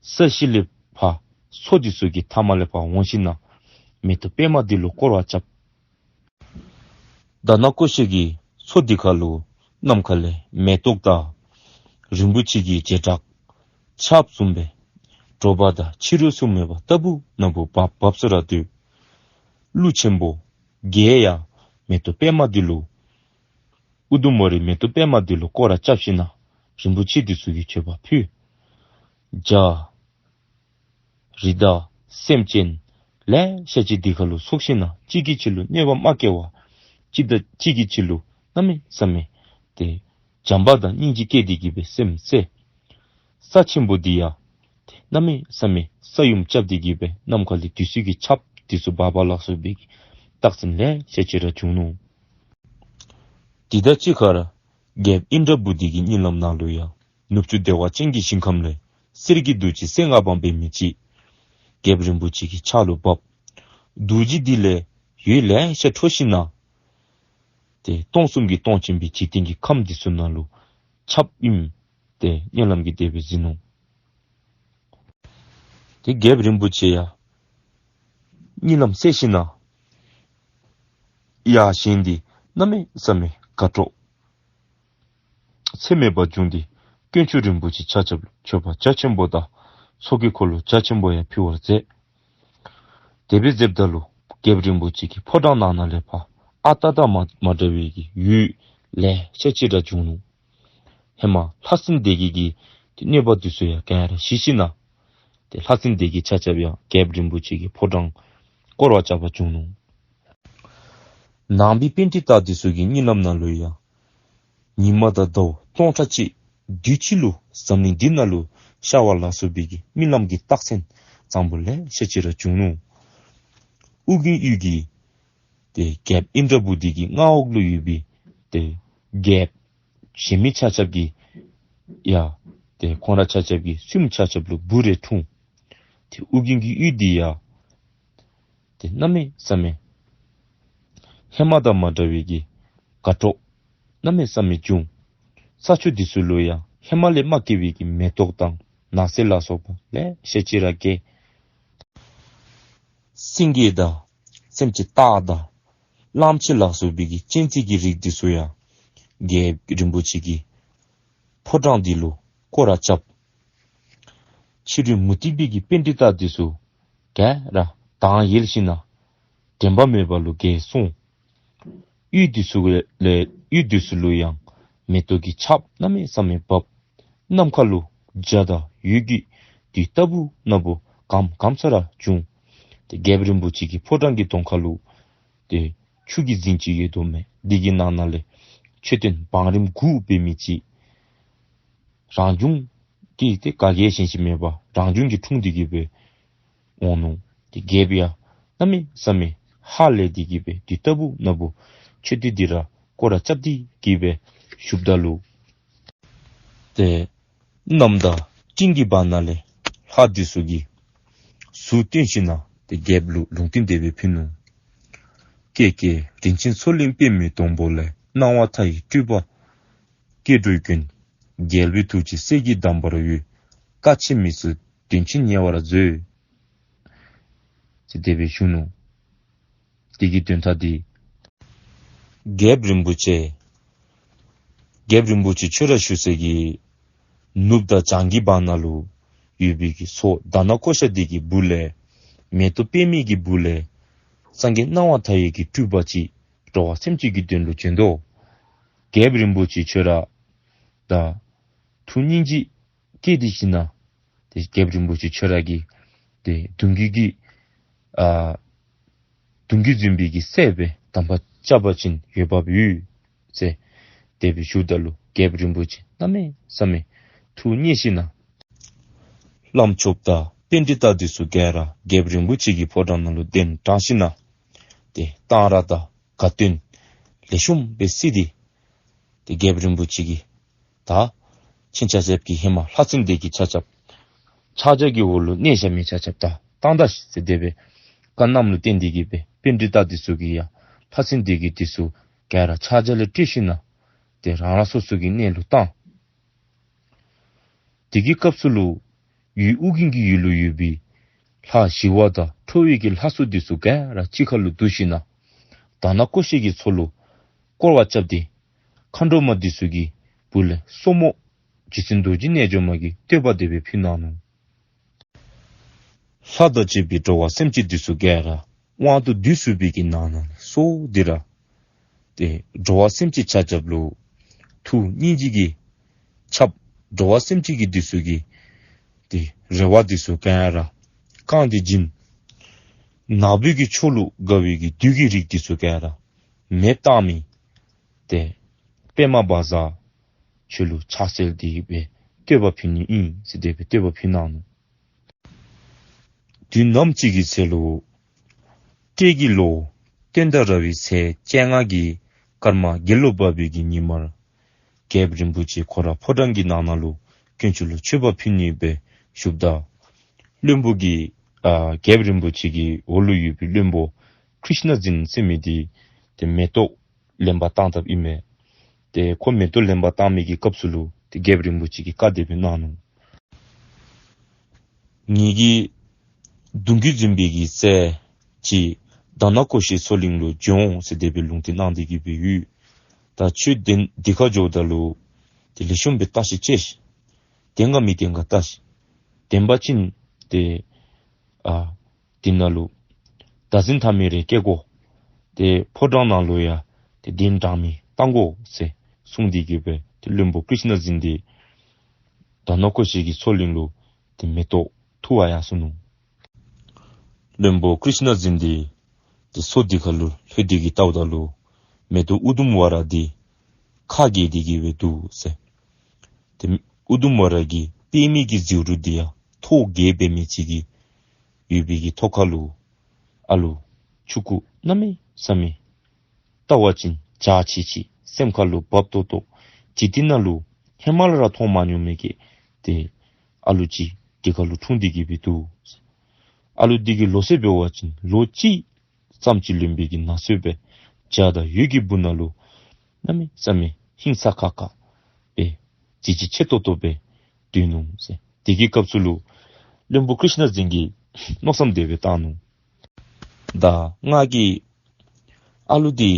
ས་གཞི་ལས་ཕར་མཚོ་འདི་ཚུ་གི་མཐའ་མ་ལས་ཕར་འོང་ཞིནམ་ལས་མེ་ཏོག་པདྨ་འདི་ལུ་བསྐོར་བ་རྐྱབ། དྷ་ན་ཀོ་ཤ་གི་མཚོ་འདི་ཁ་ལུ་ནམ་མཁའ་ལས་མེ་ཏོག་དང་རིན་པོ་ཆེ་གི་བྱེ་བྲག་ཆརཔ་བཟུམ་སྦེ་དྲོ་པ་དང་ཕྱི་རུ་ཚུ་མེད་པར་ལྟ་བུ་ན་བུ་འབབ་འབབ་སོང་ར་འདུག། ཀླུ་ཆེན་པོ་བརྒྱད་ཡང་མེ་ཏོག་པདྨ་འདི་ལུ་ཨུ་དུམ་ཝ་རའི་མེ་ཏོག་པདྨ་འདི་ལུ་བསྐོར་ར་རྐྱབ་ཞིནམ་ལས་རིན་པོ་ཆེ་འདི་ཚུ་གི་མཆོད་པ་ཕུལ། བྱ་རི་དྭགས་སེམས་ཅན་ལེ་ཤ་ཅིག་འདི་ཁ་ལུ་ཚོགས་ཞིནམ་ལས་གཅིག་གིས་གཅིག་ལུ་གནོད་པ་མ་བཀལ་བར་གཅིག་དང་གཅིག་གིས་གཅིག་ལུ་གནམ་མེད་ས་མེད་ཏེ་བྱམས་པ་དང་སྙིང་རྗེ་སྐྱེས་ཏེ་གི་སྦེ་སེམས་བརྩེ། ས་ཆེན་པོ་འདི་ཡང་གནམ་མེད་ས་མེད་ས་ཡོམ་རྐྱབ་སྟེ་གི་སྦེ་ནམ་མཁའ་ལས་བདུད་རྩི་གི་ཆརཔ་འདི་ཚུ་འབབ་པ་ལ་སོགས་པའི་རྟགས་མཚན་ལེ་ཤ་ཅིག་ར་བྱུང་ནུག། དེ་དང་གཅིག་ཁར་རྒྱལཔོ་ཨིནྡྲ་བྷུ་ཏི་གི་གཉིད་ལམ་ནང་ལུ་ཡང་ནུབ་ཕྱོགས་བདེ་བ་ཅན་གྱི་ཞིང་ཁམས་ལས་གསེར་གྱི་རྡོ་རྗེ་རྩེ་ལྔ་པ་འབད་མི་ཅིག་རྒྱལཔོ་རིན་པོ་ཆེ་གི་ཕྱག་ལུ་བབས། རྡོ་རྗེ་འདི་ལས་འོད་ལེ་ཤ་འཕྲོ་ཞིནམ་ལས་ཏེ་སྟོང་གསུམ་གྱི་སྟོང་ཆེན་པོའི་འཇིག་རྟེན་གྱི་ཁམས་འདི་ཚུ་ནང་ལུ་ཁྱབ་ཨིནམ་ཏེ་གཉིད་ལམ་གྱི་དེ་སྦེ་གཟིགས་ནུག། ཏེ་རྒྱལཔོ་རིན་པོ་ཆེ་ཡང་གཉིད་ལམ་སད་ཞིནམ་ལས་ཡར་བཞེངས་ཏེ་གནམ་མེད་ས་མེད་དགའ་སྤྲོ་ཚད་མེད་པ་བྱུང་སྟེ་དཀོན་མཆོག་རིན་པོ་ཆེ་ཆ་ཁྱབ་ལུ་མཆོད་པ་རྒྱ་ཆེན་པོ་དང་ཚོགས་ཀྱི་འཁོར་ལོ་རྒྱ་ཆེན་པོ་ཡང་ཕུལ་བར་མཛད། དེ་སྦེ་མཛདཔ་ད་ལུ་རྒྱལཔོ་རིན་པོ་ཆེ་གི་ཕོ་བྲང་ནང་ན་ལས་ཕར་ཨ་རྟག་དང་མ་མ་འདྲ་བའི་གི་འོད་ལེ་ཤ་ཅིག་ར་བྱུང་ནུག། ཧེ་མ་ལྷ་སྲིན་སྡེ་བརྒྱད་ཀྱི་ཏེ་གནོད་པ་འདི་ཚུ་ཡང་ག་ར་ཞི་ཞིནམ་ལས་ཏེ་ལྷ་སྲིན་སྡེ་བརྒྱད་ཆ་ཁྱབ་ཡང་རྒྱལཔོ་རིན་པོ་ཆེ་གི་ཕོ་བྲང་བསྐོར་བ་རྐྱབ་པར་བྱོན་ནུག། ནང་པའི་པཎྜི་ཏ་འདི་ཚུ་གི་གཉིད་ལམ་ནང་ལུ་ཡང་ཉི་མ་དང་ཟླཝ་སྟོང་ཕྲག་གཅིག་དུས་གཅིག་ལུ་འཛམ་གླིང་འདི་ནང་ལུ་ཤར་བ་ལ་སོགས་པའི་གི་རྨི་ལམ་གྱི་རྟགས་མཚན་བཟང་པོ་ལེ་ཤ་ཅིག་ར་བྱུང་ནུག། ཨུ་རྒྱན་ཡུལ་གྱི་ཏེ་རྒྱལཔོ་ཨིནྡྲ་བྷུ་ཏི་གི་མངའ་འོག་ལུ་ཡོད་པའི་ཏེ་རྒྱལཔོ་གཞན་མི་ཆ་ཁྱབ་ཀྱིས་ཡང་ཏེ་ཁོང་ར་ཆ་ཁྱབ་ཀྱི་བཙུནམོ་ཆ་ཁྱབ་ལུ་བུ་རེ་འཁྲུངས། ཏེ་ཨུ་རྒྱན་གྱི་ཡུལ་འདི་ཡང་ཏེ་གནམ་མེད་ས་མེད་ཧེ་མ་དང་མ་འདྲ་བའི་གི་དགའ་སྤྲོ་གནམ་མེད་ས་མེད་བྱུང་། ས་ཕྱོགས་འདི་ཚུ་ལུ་ཡང་ཧེ་མ་ལས་མ་སྐྱེས་པའི་གི་མེ་ཏོག་དང་ནགས་ཚལ་ལ་སོགས་པ་ལེ་ཤ་ཅིག་ར་སྐྱེས། སེང་གེ་དང་སེམས་ཅན་སྟག་དང་གླང་ཆེན་ལ་སོགས་པའི་གི་གཅན་གཟན་གྱི་རིགས་འདི་ཚུ་ཡང་རྒྱལཔོ་རིན་པོ་ཆེ་གི་ཕོ་བྲང་འདི་ལུ་བསྐོར་ར་རྐྱབ། ཕྱི་རོལ་མུ་སྟེགས་པའི་གི་པཎྜི་ཏ་འདི་ཚུ་ག་ར་དང་ཡལ་ཞིནམ་ལས་དྲན་པ་མེད་པ་ལུ་འགྱེལ་སོང་། ཡུལ་འདི་ཚུ་ལས་ཡུལ་འདི་ཚུ་ལུ་ཡང་མེ་ཏོག་གི་ཆརཔ་གནམ་མེད་ས་མེད་བབས། ནམ་མཁའ་ལུ་འཇའ་དང་འོད་ཀྱི་རྡུལ་ལྟ་བུ་ན་བུ་གམ་གམ་ས་ར་བྱུང་། ཏེ་རྒྱལཔོ་རིན་པོ་ཆེ་གི་ཕོ་བྲང་གི་གདོང་ཁ་ལུ་ཏེ་ཆུ་གི་རྫིང་ཅིག་ཡོདཔ་མས། འདི་གི་ནང་ན་ལས་མཆོད་རྟེན་བང་རིམ་དགུ་འབད་མི་ཅིག་རང་བྱུང་གི་ཏེ་ག་གིས་བཞེངས་ཤིག་མེད་པར་རང་བྱུང་གིས་འཁྲུངས་ཏེ་གི་སྦེ་འོང་ནུག། ཏེ་རྒྱལཔོ་ཡང་གནམ་མེད་ས་མེད་ཧ་ལས་ཏེ་གི་སྦེ་རྡུལ་ལྟ་བུ་ན་བུ་མཆོད་རྟེན་འདི་ར་བསྐོར་ར་རྐྱབ་སྟེ་གི་སྦེ་བཞུགསཔ་ད་ལུ་ཏེ་གནམ་དང་སྤྲིན་གྱི་བར་ན་ལས་ལྷ་འདི་ཚུ་གིས་གཟུགས་སྟོན་ཞིནམ་ལས་ ཏེ་རྒྱལཔོ་ལུ་ལུང་བསྟན་དེ་སྦེ་ཕུལ་ནུག། ཀྱེ་ཀྱེ། རིན་ཆེན་མཚོ་གླིང་པདྨའི་སྡོང་པོ་ལས། སྣང་བ་མཐའ་ཡས་སྤྲུལ་པ་སྐྱེ་འགྲོའི་མགོན། རྒྱལ་པོའི་ཐུགས་རྗེའི་གསེར་གྱི་འདམ་བར་འོད། བཀའ་ཆེམས་མི་བསྲུན་བདེན་ཆེན་ཉེ་བར་མཛོད། ཟེར་དེ་སྦེ་ཞུ་ནུག། དེ་གི་དོན་དག་འདི་རྒྱལཔོ་རིན་པོ་ཆེ་རྒྱལཔོ་རིན་པོ་ཆེ་ཁྱོད་ར་བཞུགས་སའི་གི་ནུབ་དང་བྱང་གི་བར་ན་ལུ་ཡོད་པའི་གི་མཚོ་དྷ་ན་ཀོ་ཤ་འདི་གི་སྦུག་ལས་མེ་ཏོག་པདྨའི་གི་སྦུག་ལས་སངས་རྒྱས་སྣང་བ་མཐའ་ཡས་ཀྱི་སྤྲུལ་པ་ཅིག་འགྲོ་བ་སེམས་ཅན་གྱི་དོན་ལུ་བྱོན་དོ། རྒྱལཔོ་རིན་པོ་ཆེ་ཁྱོད་ར་ད་ཐུགས་སྙིང་རྗེ་སྐྱེས་ཏེ་ཞིནམ་ལས་ཏེ་རྒྱལཔོ་རིན་པོ་ཆེ་ཁྱོད་ར་གིས་ཏེ་གདུང་བརྒྱུད་ཀྱི་ཨ་གདུང་བརྒྱུད་འཛིན་པའི་གི་སྲས་སྦེ་དམ་པ་བཅའ་བ་ཅིན་འོས་འབབ་ཡོད་ཟེར་དེ་སྦེ་ཞུཝ་ད་ལུ་རྒྱལཔོ་རིན་པོ་ཆེ་གནམ་མེད་ས་མེད་ཐུགས་མཉེས་ཞིནམ་ལས་བླམ་ཆོསཔ་དང་པཎྜི་ཏ་འདི་ཚུ་ག་ར་རྒྱལཔོ་རིན་པོ་ཆེ་གི་ཕོ་བྲང་ནང་ལུ་གདན་དྲངས་ཞིནམ་ལས་ཏེ་གཏང་རག་དང་དགའ་སྟོན་ལེགས་ཤོམ་སྦེ་བསིལ་ཏེ་ཏེ་རྒྱལཔོ་རིན་པོ་ཆེ་གིས་ད་ཁྱེད་ཆ་ཁྱབ་ཀྱིས་ཧེ་མ་ལྷ་ཚན་སྡེ་བརྒྱད་ཆ་ཁྱབ་ཕྱག་རྒྱ་གི་འོག་ལུ་གནས་བཞག་མི་ཆ་ཁྱབ་ད་བཏང་ད་ཤིག་ཟེར་དེ་སྦེ་བཀའ་གནངམ་ལུ་བརྟེན་ཏེ་གིས་སྦེ་པཎྜི་ཏ་འདི་ཚུ་གིས་ཡང་ལྷ་ཚན་སྡེ་བརྒྱད་འདི་ཚུ་ག་ར་ཕྱག་རྒྱ་ལས་བཀྲོལ་ཞིནམ་ལས་ཏེ་རང་རང་སོ་སོ་གི་གནས་ལུ་བཏང་། དེ་གི་སྐབས་སུ་ལུ་ཡུལ་ཨོ་རྒྱན་གྱི་ཡུལ་ལུ་ཡོད་པའི་ལྷ་ཞི་བ་དང་ཁྲོ་བོའི་གི་ལྷ་ཚོགས་འདི་ཚུ་ག་ར་གཅིག་ཁར་ལུ་འདུས་ཞིནམ་ལས་དྷ་ན་ཀོ་ཤའི་གི་མཚོ་ལུ་བསྐོར་བ་རྐྱབ་སྟེ་མཁའ་འགྲོ་མ་འདི་ཚུ་གི་སྦུག་ལས་སོར་མོ་རྗེ་བཙུན་རྡོ་རྗེ་རྣལ་འབྱོར་མ་གིས་བསྟོད་པ་དེ་སྦེ་ཕུལ་གནང་ནུག། ལྷ་དང་བཅས་པའི་འགྲོ་བ་སེམས་ཅན་འདི་ཚུ་ག་ར་དབང་དུ་བསྡུ་ཚུགས་པའི་གི་ནང་ན་སོ་འདི་ར་ཏེ་འགྲོ་བ་སེམས་ཅན་ཆ་ཁྱབ་ལུ་ཐུགས་སྙིང་རྗེ་གིས་ཁྱབ། འགྲོ་བ་སེམས་ཅན་གྱི་འདི་ཚུ་གི་ཏེ་རེ་བ་འདི་ཚུ་ག་ར་བསྐང་སྟེ་བྱིན། ནག་པོའི་གི་ཕྱོགས་ལུ་དགའ་བའི་གི་བདུད་ཀྱི་རིགས་འདི་ཚུ་ག་ར་མེདཔ་བཏང་མི་ཏེ་པདྨ་བཛྲ་ཁྱོད་ལུ་ཕྱག་འཚལ་ཏེ་སྦེ་བསྟོད་པ་ཕུལ་ནི་ཨིན་ཟེར་དེ་སྦེ་བསྟོད་པ་ཕུལ་གནང་ནུག། དུས་ནམ་ཅིག་གི་ཚེ་ལུ་སྤྲེལ་གྱི་ལོ་སྟོན་ཟླ་ར་བའི་ཚེས་བཅོ་ལྔ་གི་སྐར་མ་དགེ་ལོ་བབས་པའི་གི་ཉིན་མར་རྒྱལཔོ་རིན་པོ་ཆེ་ཁོ་ར་ཕོ་བྲང་གི་ནང་ན་ལུ་དཀོན་མཆོག་ལུ་མཆོད་པ་ཕུལ་ནི་སྦེ་བཞུགསཔ་ད་བློན་པོ་གིས་ཨ་རྒྱལཔོ་རིན་པོ་ཆེ་གི་འོག་ལུ་ཡོད་པའི་བློན་པོ་ཀྲིཤྣ་འཛིན་ཟེར་མི་འདི་ཏེ་མེ་ཏོག་ལེན་པར་བཏང་དཔ་ཨིན་མས། ཏེ་ཁོ་མེ་ཏོག་ལེན་པར་བཏང་མི་གི་སྐབས་སུ་ལུ་ཏེ་རྒྱལཔོ་རིན་པོ་ཆེ་གིས་བཀའ་དེ་སྦེ་གནང་ནུག། ངེ་གི་གདུང་བརྒྱུད་འཛིན་པའི་གི་སྲས་ཅིག་དྷ་ན་ཀོ་ཤའི་མཚོ་གླིང་ལུ་འབྱོན་འོང་ཟེར་དེ་སྦེ་ལུང་བསྟན་གནང་སྟེ་གི་སྦེ་ཡོད། ད་ཁྱོད་དེ་དེ་ཁར་འགྱོཝ་ད་ལུ་ཏེ་ལེགས་ཤོམ་སྦེ་བརྟག་ཞིབ་དཔྱད་ཤིག། བདེན་ག་མི་བདེན་ག་བལྟ་ཤིག། བདེན་པ་ཅིན་ཏེ་ཨ་དེ་ནང་ལུ་བདག་འཛིན་འཐབ་མི་རེ་བསྐྱལ་དགོ། ཏེ་ཕོ་བྲང་ནང་ལུ་ཡང་ཏེ་གདན་དྲངས་མི་བཏང་དགོ་ཟེར་གསུངས་ཏེ་གི་སྦེ་ཏེ་བློན་པོ་ཀྲིཤྣ་འཛིན་འདི་དྷ་ན་ཀོ་ཤའི་གི་མཚོ་གླིང་ལུ་ཏེ་མེ་ཏོག་འཐུ་བར་ཡར་སོ་ནུག། བློན་པོ་ཀྲིཤྣ་འཛིན་འདི་ཏེ་མཚོ་འདི་ཁར་ལུ་ལྷོད་དེ་གི་བལྟཝ་ད་ལུ་མེ་ཏོག་ཨུ་དུམ་ཝ་ར་འདི་ཁ་གྱེས་ཏེ་གི་སྦེ་འདུག་ཟེར། ཏེ་ཨུ་དུམ་ཝ་ར་གི་པདྨའི་གི་ཟེའུ་འབྲུ་འདི་ཡང་ཐོག་བརྒྱད་འབད་མི་ཅིག་གི་ཡོད་པའི་གི་ཐོག་ཁར་ལུ་ཨ་ལུ་ཆུང་ཀུ་གནམ་མེད་ས་མེད་བལྟ་བ་ཅིན་འཇའ་ཆི་ཆི་སེམས་ཁར་ལུ་བབ་ཏོག་ཏོ་འཇིག་རྟེན་ནང་ལུ་ཧེ་མ་ལས་ར་མཐོང་མ་མྱོང་མི་གི་ཏེ་ཨ་ལུ་ཅིག་དེ་ཁར་ལུ་འཁྲུངས་ཏེ་གི་སྦེ་འདུག། ཨ་ལུ་འདི་གི་ལོ་ཚད་འབད་བ་ཅིན་ལོ་གཅིག་ཙམ་ཅིག་ལོན་པའི་གི་ན་ཚོད་སྦེ་འཇའ་དང་འོད་ཀྱི་སྦུག་ན་ལུ་གནམ་མེད་ས་མེད་ཧིང་སངས་ཁ་ཁ་སྦེ་གཟི་བརྗིད་ཆེ་ཏོག་ཏོ་སྦེ་སྡོད་ནུག་ཟེར། དེ་གི་སྐབས་སུ་ལུ་བློན་པོ་ཀྲིཤྣ་འཛིན་གྱིས་མནོ་བསམ་དེ་སྦེ་བཏང་ནུག། ད་ང་གིས་ཨ་ལུ་འདི་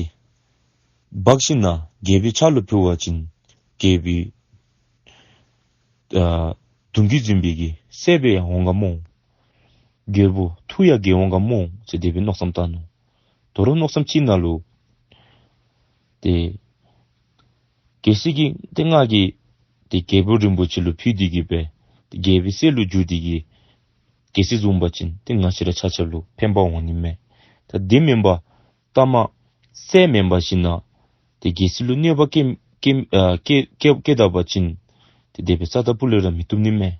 འབག་ཞིནམ་ལས་རྒྱལ་པོའི་ཕྱག་ལུ་ཕུལ་བ་ཅིན་རྒྱལ་པོའི་ཨ་གདུང་བརྒྱུད་འཛིན་པའི་གི་སྲས་སྦེ་ཡང་འོང་ག་སྨོ། རྒྱལ་པོ་ཐུགས་ཡང་དགྱེས་འོང་ག་སྨོ་ཟེར་དེ་སྦེ་མནོ་བསམ་བཏང་ནུག། དོ་རུང་མནོ་བསམ་ཅིག་ནང་ལུ་ཏེ་གལ་སྲིད་ཀྱི་ཏེ་ང་གིས་ཏེ་རྒྱལ་པོ་རིན་པོ་ཆེ་ལུ་ཕུལ་ཏེ་གི་སྦེ་ཏེ་རྒྱལ་པོའི་སྲས་ལུ་འགྱུར་ཏེ་གི་གལ་སྲིད་བཟུམ་འབད་བ་ཅིན་ཏེ་ང་བཅས་ར་ཆ་ཁྱབ་ལུ་ཕན་པ་འོང་ནི་མས། ད་དེ་མེན་པར་ལྟ་མ་སྲས་མེན་པར་ཞིནམ་ལས་ཏེ་རྒྱལ་སྲིད་ལུ་གནོད་པ་བཀལ་བཀལ་ཨ་བཀལ་བཀལ་བཀལ་ད་པ་ཅིན་ཏེ་དེ་སྦེ་རྩ་དང་སྤུ་ལས་ར་མི་བཏུབ་ནི་མས།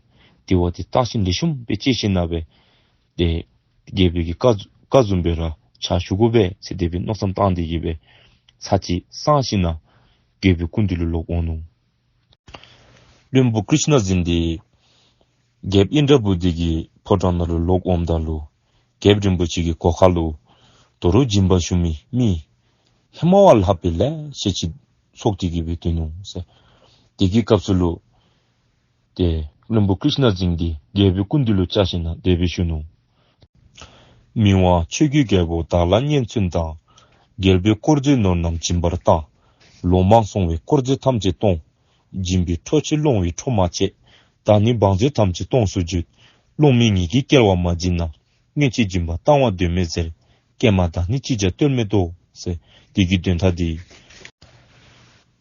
དེ་བ་ཏེ་བརྟག་ཞིབ་ལེགས་ཤོམ་སྦེ་དཔྱད་ཞིནམ་ལས་སྦེ་ཏེ་རྒྱལ་པོའི་གི་བཀའ་བཀའ་བཟུམ་སྦེ་ར་ཕྱག་ཞུ་དགོ་པས་ཟེར་དེ་སྦེ་མནོ་བསམ་བཏང་སྟེ་གི་སྦེ་ཚར་གཅིག་གསང་ཞིནམ་ལས་རྒྱལ་པོའི་སྐུ་མདུན་ལུ་ལོག་འོང་ནུག། བློན་པོ་ཀྲིཤྣ་འཛིན་འདི་རྒྱལཔོ་ཨིནྡྲ་བྷུ་ཏི་གི་ཕོ་བྲང་ནང་ལུ་ལོག་འོངམ་ད་ལུ་ རྒྱལཔོ་རིན་པོ་ཆེ་གི་སྒོ་ཁ་ལུ་དོ་རུང་སྦྱིན་པ་ཞུ་མི་མི་ཧེ་མ་བ་ལྷག་པའི་ལེ་ཤ་ཅིག་ཚོགས་ཏེ་གི་སྦེ་སྡོད་ནུག་ཟེར། དེ་གི་སྐབས་སུ་ལུ་ཏེ་བློན་པོ་ཀྲིཤྣ་འཛིན་གྱིས་རྒྱལ་པོའི་སྐུ་མདུན་ལུ་བཅར་ཞིནམ་ལས་དེ་སྦེ་ཞུ་ནུག། མི་དབང་ཆོས་ཀྱི་རྒྱལ་པོ་བདག་ལ་སྙན་གསོན་དང་། རྒྱལ་པོའི་དཀོར་མཛོད་ནོར་རྣམས་སྦྱིན་པར་བཏང་། ལོ་མང་སོང་བའི་དཀོར་མཛོད་ཐམས་ཅད་སྟོངས། སྦྱིན་པའི་འཕྲོ་ཆད་སློང་བའི་འཕྲོ་མ་ཆད། བདག་ནི་བང་མཛོད་ཐམས་ཅད་སྟོངས་སུ་འགྱུར། སློང་མི་ཉིད་ཀྱིས་སྐལ་བ་མ་བྱིན་ན། སྔོན་ཆད་སྦྱིན་པ་བཏང་བ་དོན་མེད་ཟེར། ཀྱེ་མ་བདག་ནི་ཅིག་ཀྱང་བརྟོལ་མེད་དོ་ཟེར། དེ་གི་དོན་དག་འདི།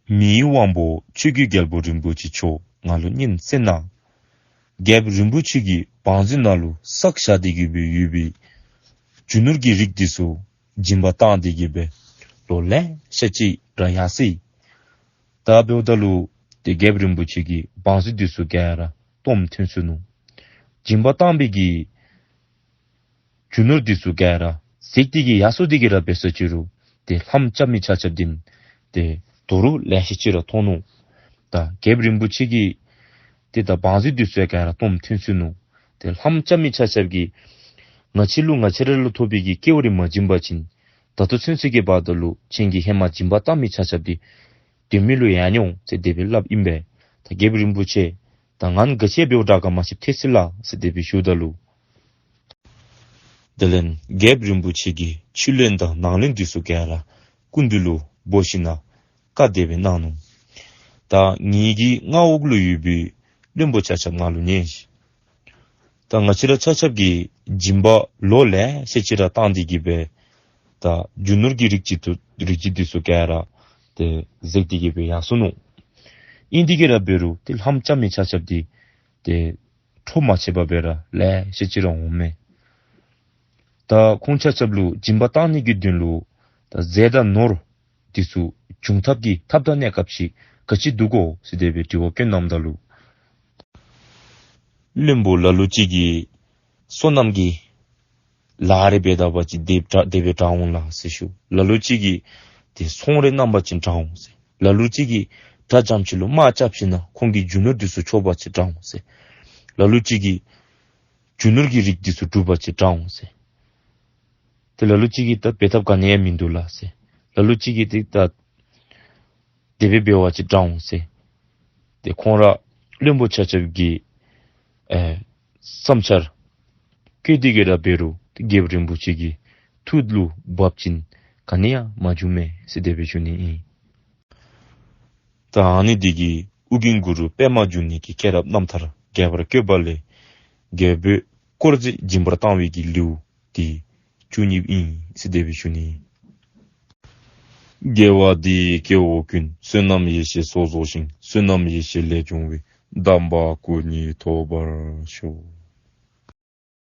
མིའི་དབང་པོ་ཆོས་ཀྱི་རྒྱལ་པོ་རིན་པོ་ཆེ་མཆོག་ང་ལུ་སྙན་གསན་གནང་། རྒྱལཔོ་རིན་པོ་ཆེ་གི་བང་མཛོད་ནང་ལུ་བསགས་བཞག་སྟེ་གི་སྦེ་ཡོད་པའི་རྒྱུ་ནོར་གྱི་རིགས་འདི་ཚུ་སྦྱིན་པ་བཏང་སྟེ་གི་སྦེ་ལོ་ལེ་ཤ་ཅིག་ར་ཡར་སོ་ཡི། ད་འབདཝ་ད་ལུ་ཏེ་རྒྱལཔོ་རིན་པོ་ཆེ་གི་བང་མཛོད་འདི་ཚུ་ག་ར་སྟོངམ་ཐོན་སོ་ནུག། སྦྱིན་པ་བཏང་བའི་གི་རྒྱུ་ནོར་འདི་ཚུ་ག་ར་ཟད་དེ་གི་ཡར་སོ་སྟེ་གི་ར་འབད་ས་ཅི་རུང་ཏེ་ལྷམ་རྐྱབ་མི་ཆ་ཁྱབ་འདི་ཏེ་དོ་རུང་ལེ་ཤ་ཅིག་ར་ཐོན་ནུག། ད་རྒྱལཔོ་རིན་པོ་ཆེ་གིས་ཏེ་ད་བང་མཛོད་འདི་ཚུ་ག་ར་སྟོངམ་ཐོན་སོ་ནུག། ཏེ་ལྷམ་རྐྱབ་མི་ཆ་ཁྱབ་ཀྱིས་ང་བཅས་ལུ་ང་བཅས་ར་ལུ་ཐོབ་པའི་གི་སྐལ་བ་རེ་མ་བྱིན་པ་ཅིན་ད་ལྟོ་ཚུན་ཚོད་ཀྱི་བར་ན་ལུ་ཁྱེད་ཀྱིས་ཧེ་མ་སྦྱིན་པ་བཏང་མི་ཆ་ཁྱབ་འདི་དོན་མེད་ལུ་ཡར་འོང་ཟེར་དེ་སྦེ་སླབ་ཨིན་པས། ད་རྒྱལཔོ་རིན་པོ་ཆེ་ད་ང་ག་ཅི་འབདཝ་དྲག་ག་མ་ཤེསཔ་ཐལ་སོ་ལགས་ཟེར་དེ་སྦེ་ཞུཝ་ད་ལུ། དེ་ལས་རྒྱལཔོ་རིན་པོ་ཆེ་གིས་ཕྱི་བློན་དང་ནང་བློན་འདི་ཚུ་ག་ར་སྐུ་མདུན་ལུ་འབོ་ཞིནམ་ལས་བཀའ་དེ་སྦེ་གནང་ནུག། ད་ངེ་གི་མངའ་འོག་ལུ་ཡོད་པའི་བློན་པོ་ཆ་ཁྱབ་ང་ལུ་ཉན་ཤིག། ད་ང་བཅས་ར་ཆ་ཁྱབ་ཀྱིས་སྦྱིན་པ་ལོ་ལེ་ཤ་ཅིག་ར་བཏང་སྟེ་གི་སྦེ་ད་རྒྱུ་ནོར་གྱི་རིགས་ཅིག་ཏུ་རིགས་ཅིག་འདི་ཚུ་ག་ར་ཏེ་ཟད་དེ་གི་སྦེ་ཡར་སོ་ནུག། ཨིན་དེ་གི་ར་འབད་རུང་ཏེ་ལྷམ་རྐྱབ་མི་ཆ་ཁྱབ་འདི་ཏེ་འཕྲོ་མ་ཆད་པར་སྦེ་ར་ལེ་ཤ་ཅིག་ར་འོངམ་མས། ད་ཁོང་ཆ་ཁྱབ་ལུ་སྦྱིན་པ་བཏང་ནི་གི་དོན་ལུ་ད་ཟས་དང་ནོར་འདི་ཚུ་འབྱུང་ཐབས་ཀྱི་ཐབས་དང་གནས་སྐབས་ཅིག་ག་ཅི་འདུག་གོ་ཟེར་དེ་སྦེ་དྲི་བ་བཀོད་གནངམ་ད་ལུ། བློན་པོ་ལ་ལུ་ཅིག་གིས་སོ་ནམ་གྱི་ལཱ་རེ་འབད་ད་པ་ཅིན་དེ་སྦེ་དྲག་དེ་སྦེ་དྲག་འོང་ལགས་ཟེར་ཞུ། ལ་ལུ་ཅིག་གིས་ཏེ་ཚོང་རེ་གནང་པ་ཅིན་དྲག་འོང་ཟེར། ལ་ལུ་ཅིག་གིས་དགྲ་འཇམ་ཅིག་ལུ་དམག་རྐྱབ་ཞིནམ་ལས་ཁོང་གི་རྒྱུ་ནོར་འདི་ཚུ་འཕྱོག་པ་ཅིན་དྲག་འོང་ཟེར། ལ་ལུ་ཅིག་གིས་རྒྱུ་ནོར་གྱི་རིགས་འདི་ཚུ་སྒྲུབ་པ་ཅིན་དྲག་འོང་ཟེར། ཏེ་ལ་ལུ་ཅིག་གིས་ད་འབད་ཐབས་ག་ནི་ཡང་མིན་འདུག་ལགས་ཟེར། ལ་ལུ་ཅིག་གིས་ཏེ་ད་དེ་སྦེ་འབད་བ་ཅིན་དྲག་འོང་ཟེར། ཏེ་ཁོང་ར་བློན་པོ་ཆ་ཁྱབ་ཀྱིས་ཨེ་བསམ་འཆར་བཀོད་དེ་གི་ར་འབད་རུང་ཏེ་རྒྱལཔོ་རིན་པོ་ཆེ་གི་ཐུགས་ལུ་བབ་ཅིན་ག་ནི་ཡང་མ་བྱུང་མས་ཟེར་དེ་སྦེ་ཞུ་ནི་ཨིན། ད་ཨ་ནི་འདི་གིས་ཨོ་རྒྱན་གུ་རུ་པདྨ་འབྱུང་གནས་ཀྱི་སྐྱེས་རབས་རྣམ་ཐར་རྒྱས་པར་བཀོད་པ་ལས་རྒྱལ་པོའི་དཀོར་མཛོད་སྦྱིན་པར་བཏང་བའི་གི་ལེའུ་འདི་བཅུ་གཉིས་ཨིན་ཟེར་དེ་སྦེ་ཞུ་ནི། དགེ་བ་འདི་ཡིས་སྐྱེ་བོ་ཀུན། བསོད་ནམས་ཡེ་ཤེས་ཚོགས་རྫོགས་ཤིང་། བསོད་ནམས་ཡེ་ཤེས་ལས་བྱུང་བའི། དམ་པ་སྐུ་གཉིས་ཐོབ་པར་ཤོག།